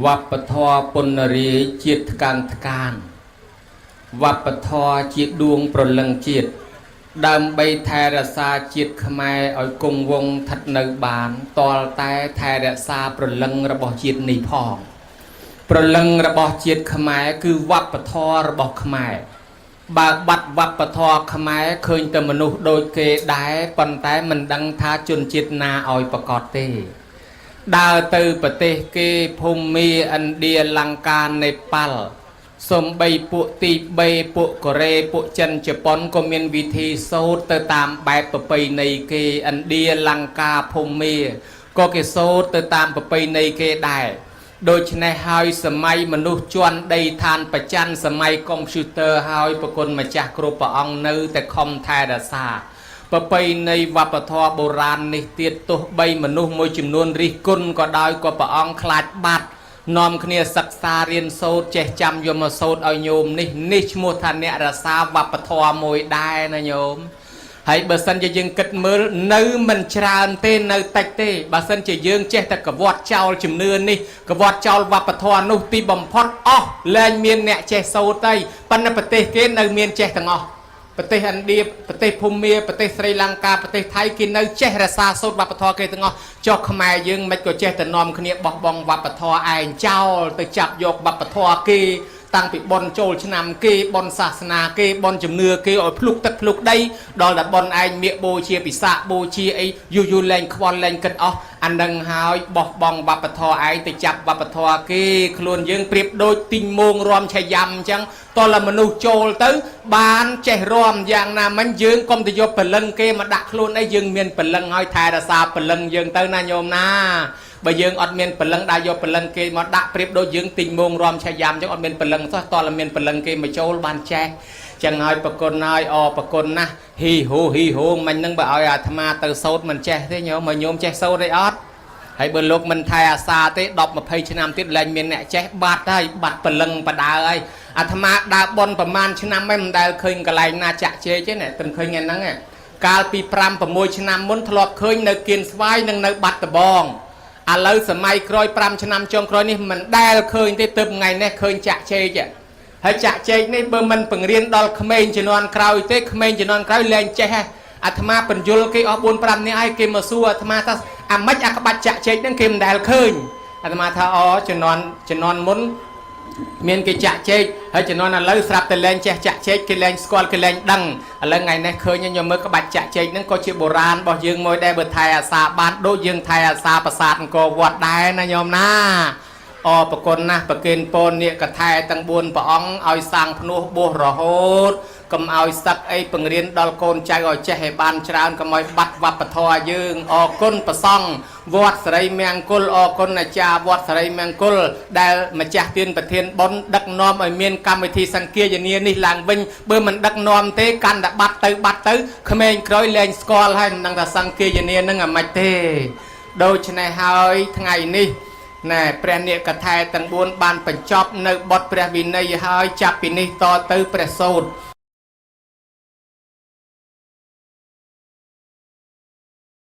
A: វប្បធម៌ពនរាយជាតិថ្កើងថ្កានវប្បធម៌ជាដួងប្រលឹងជាតិដើម្បីថែរក្សាជាតិខ្មែរឲ្យគង់វង្សស្ថិតនៅបានតលតែថែរក្សាប្រលឹងរបស់ជាតិនេះផង ប្រលឹងរបស់ជាតិខ្មែរគឺវប្បធម៌របស់ខ្មែរបើបាត់វប្បធម៌ខ្មែរឃើញតែមនុស្សដូចគេដែរប៉ុន្តែមិនដឹងថាជនជាតិណាឲ្យប្រកបទេដើរទៅប្រទេសគេភូមាឥណ្ឌាលង្កានេប៉ាល់សំបីពួកទីបេពួកកូរ៉េពួកចិនជប៉ុនក៏មានវិធីសូត្រទៅតាមបែបប្រពៃណីគេឥណ្ឌាលង្កាភូមាក៏គេសូត្រទៅតាមប្រពៃណីគេដែរដូច្នេះហើយសម័យមនុស្សជន់ដីឋានប្រច័នសម័យកុំព្យូទ័រហើយប្រគុណម្ចាស់គ្រប់ព្រះអង្គនៅតែខំថែរក្សាប្រពៃណីវប្បធម៌បុរាណនេះទៀតទោះបីមនុស្សមួយចំនួនរិះគន់ក៏ដោយក៏ព្រះអង្គខ្លាចបាត់នាំគ្នាសិក្សារៀនសូត្រចេះចាំយកមកសូត្រឲ្យញោមនេះនេះឈ្មោះថាអ្នករក្សាវប្បធម៌មួយដែរណាញោមហើយបើសិនជាយើងគិតមើលនៅមិនច្រើនទេនៅតិចទេបើសិនជាយើងចេះតែកវត្តចោលជំនឿនេះកវត្តចោលវប្បធម៌នោះទីបំផុតអស់លែងមានអ្នកចេះសូត្រទេប៉ុន្តែប្រទេសគេនៅមានចេះទាំងអស់ប្រទេសឥណ្ឌាប្រទេសភូមាប្រទេសស្រីលង្កាប្រទេសថៃគេនៅចេះរក្សាសូត្រវប្បធម៌គេទាំងអស់ចុះខ្មែរយើងមិនក៏ចេះតែនាំគ្នាបោះបង់វប្បធម៌ឯងចោលទៅចាប់យកវប្បធម៌គេតាំងពីបនចូលឆ្នាំគេបនសាសនាគេបនជំនឿគេឲ្យភ្លុកទឹកភ្លុកដីដល់តែបនឯងមៀកបូជាពិសាបូជាអីយូរយូរលែងខ្វល់លែងគិតអស់អានឹងហើយបោះបង់វប្បធម៌ឯងទៅចាប់វប្បធម៌គេខ្លួនយើងប្រៀបដូចទីងមងរំឆាយ៉ាំអញ្ចឹងតោះតែមនុស្សចូលទៅបានចេះរំយ៉ាងណាមិញយើងកុំទៅយកព្រលឹងគេមកដាក់ខ្លួនអីយើងមានព្រលឹងហើយថែរក្សាព្រលឹងយើងទៅណាញោមណាបើយើងអត់មានព្រលឹងដើរយកព្រលឹងគេមកដាក់ប្រៀបដូចយើងទិញមងរំឆាយ៉ាំអញ្ចឹងអត់មានព្រលឹងសោះតោះតែមានព្រលឹងគេមកចូលបានចេះ ចឹងហើយប្រគុណហើយអប្រគុណណាស់ហ៊ីហូហ៊ីហូមិញហ្នឹងបើឲ្យអាត្មាទៅសូត្រមិនចេះទេញោមមកញោមចេះសូត្រអីអត់ហើយបើលោកមិនថែអាសាទេ10 20ឆ្នាំទៀតលែងមានអ្នកចេះបាត់ហើយបាត់ព្រលឹងបដើហើយអាត្មាដើរបនប្រហែលឆ្នាំហើយមិនដែលឃើញកន្លែងណាចាក់ជែកទេណាតែឃើញថ្ងៃហ្នឹងឯងកាលពី5 6ឆ្នាំមុនធ្លាប់ឃើញនៅគៀនស្វាយនិងនៅបាត់ដបងឥឡូវសម័យក្រោយ5ឆ្នាំចុងក្រោយនេះមិនដែលឃើញទេទើបថ្ងៃនេះឃើញចាក់ជែកហើយចាក់ជែកនេះបើមិនបង្រៀនដល់ក្មេងជំនាន់ក្រោយទេក្មេងជំនាន់ក្រោយលែងចេះហ៎អាត្មាបញ្យលគេអស់4 5នាក់ហើយគេមកសួរអាត្មាថាអាម៉េចអាក្បាច់ចាក់ជែកហ្នឹងគេមិនដែលឃើញអាត្មាថាអូជំនាន់ជំនាន់មុនមានគេចាក់ជែកហើយជំនាន់ឥឡូវស្រាប់តែលែងចេះចាក់ជែកគេលែងស្គាល់គេលែងដឹងឥឡូវថ្ងៃនេះឃើញខ្ញុំមើលក្បាច់ចាក់ជែកហ្នឹងក៏ជាបុរាណរបស់យើងមួយដែរបើថែអាសាបានដូចយើងថែអាសាប្រាសាទអង្គរវត្តដែរណាញោមណាអរប្រគុណណាស់ប្រគេនពរនាគកថែទាំង4ព្រះអង្គឲ្យសាងភ្នោះបួសរហូតកុំឲ្យសឹកអីពង្រៀនដល់កូនចៅឲ្យចេះឲ្យបានច្រើនកុំឲ្យបាត់វប្បធម៌យើងអរគុណព្រះសង្ឃវត្តសរីមង្គលអរគុណអាចារ្យវត្តសរីមង្គលដែលម្ចាស់ទានប្រធានបុណ្យដឹកនាំឲ្យមានកម្មវិធីសង្គាយនានេះឡើងវិញបើមិនដឹកនាំទេកាន់តែបាត់ទៅបាត់ទៅក្មេងក្រោយលែងស្គាល់ហើយមិនដឹងថាសង្គាយនានឹងអាម៉េចទេដូច្នេះហើយថ្ងៃនេះណែព្រះនាគកថែទាំង4បានបញ្ចប់នៅបទព្រះវិន័យហើយចាប់ពីនេះតទៅព្រះសូត្រ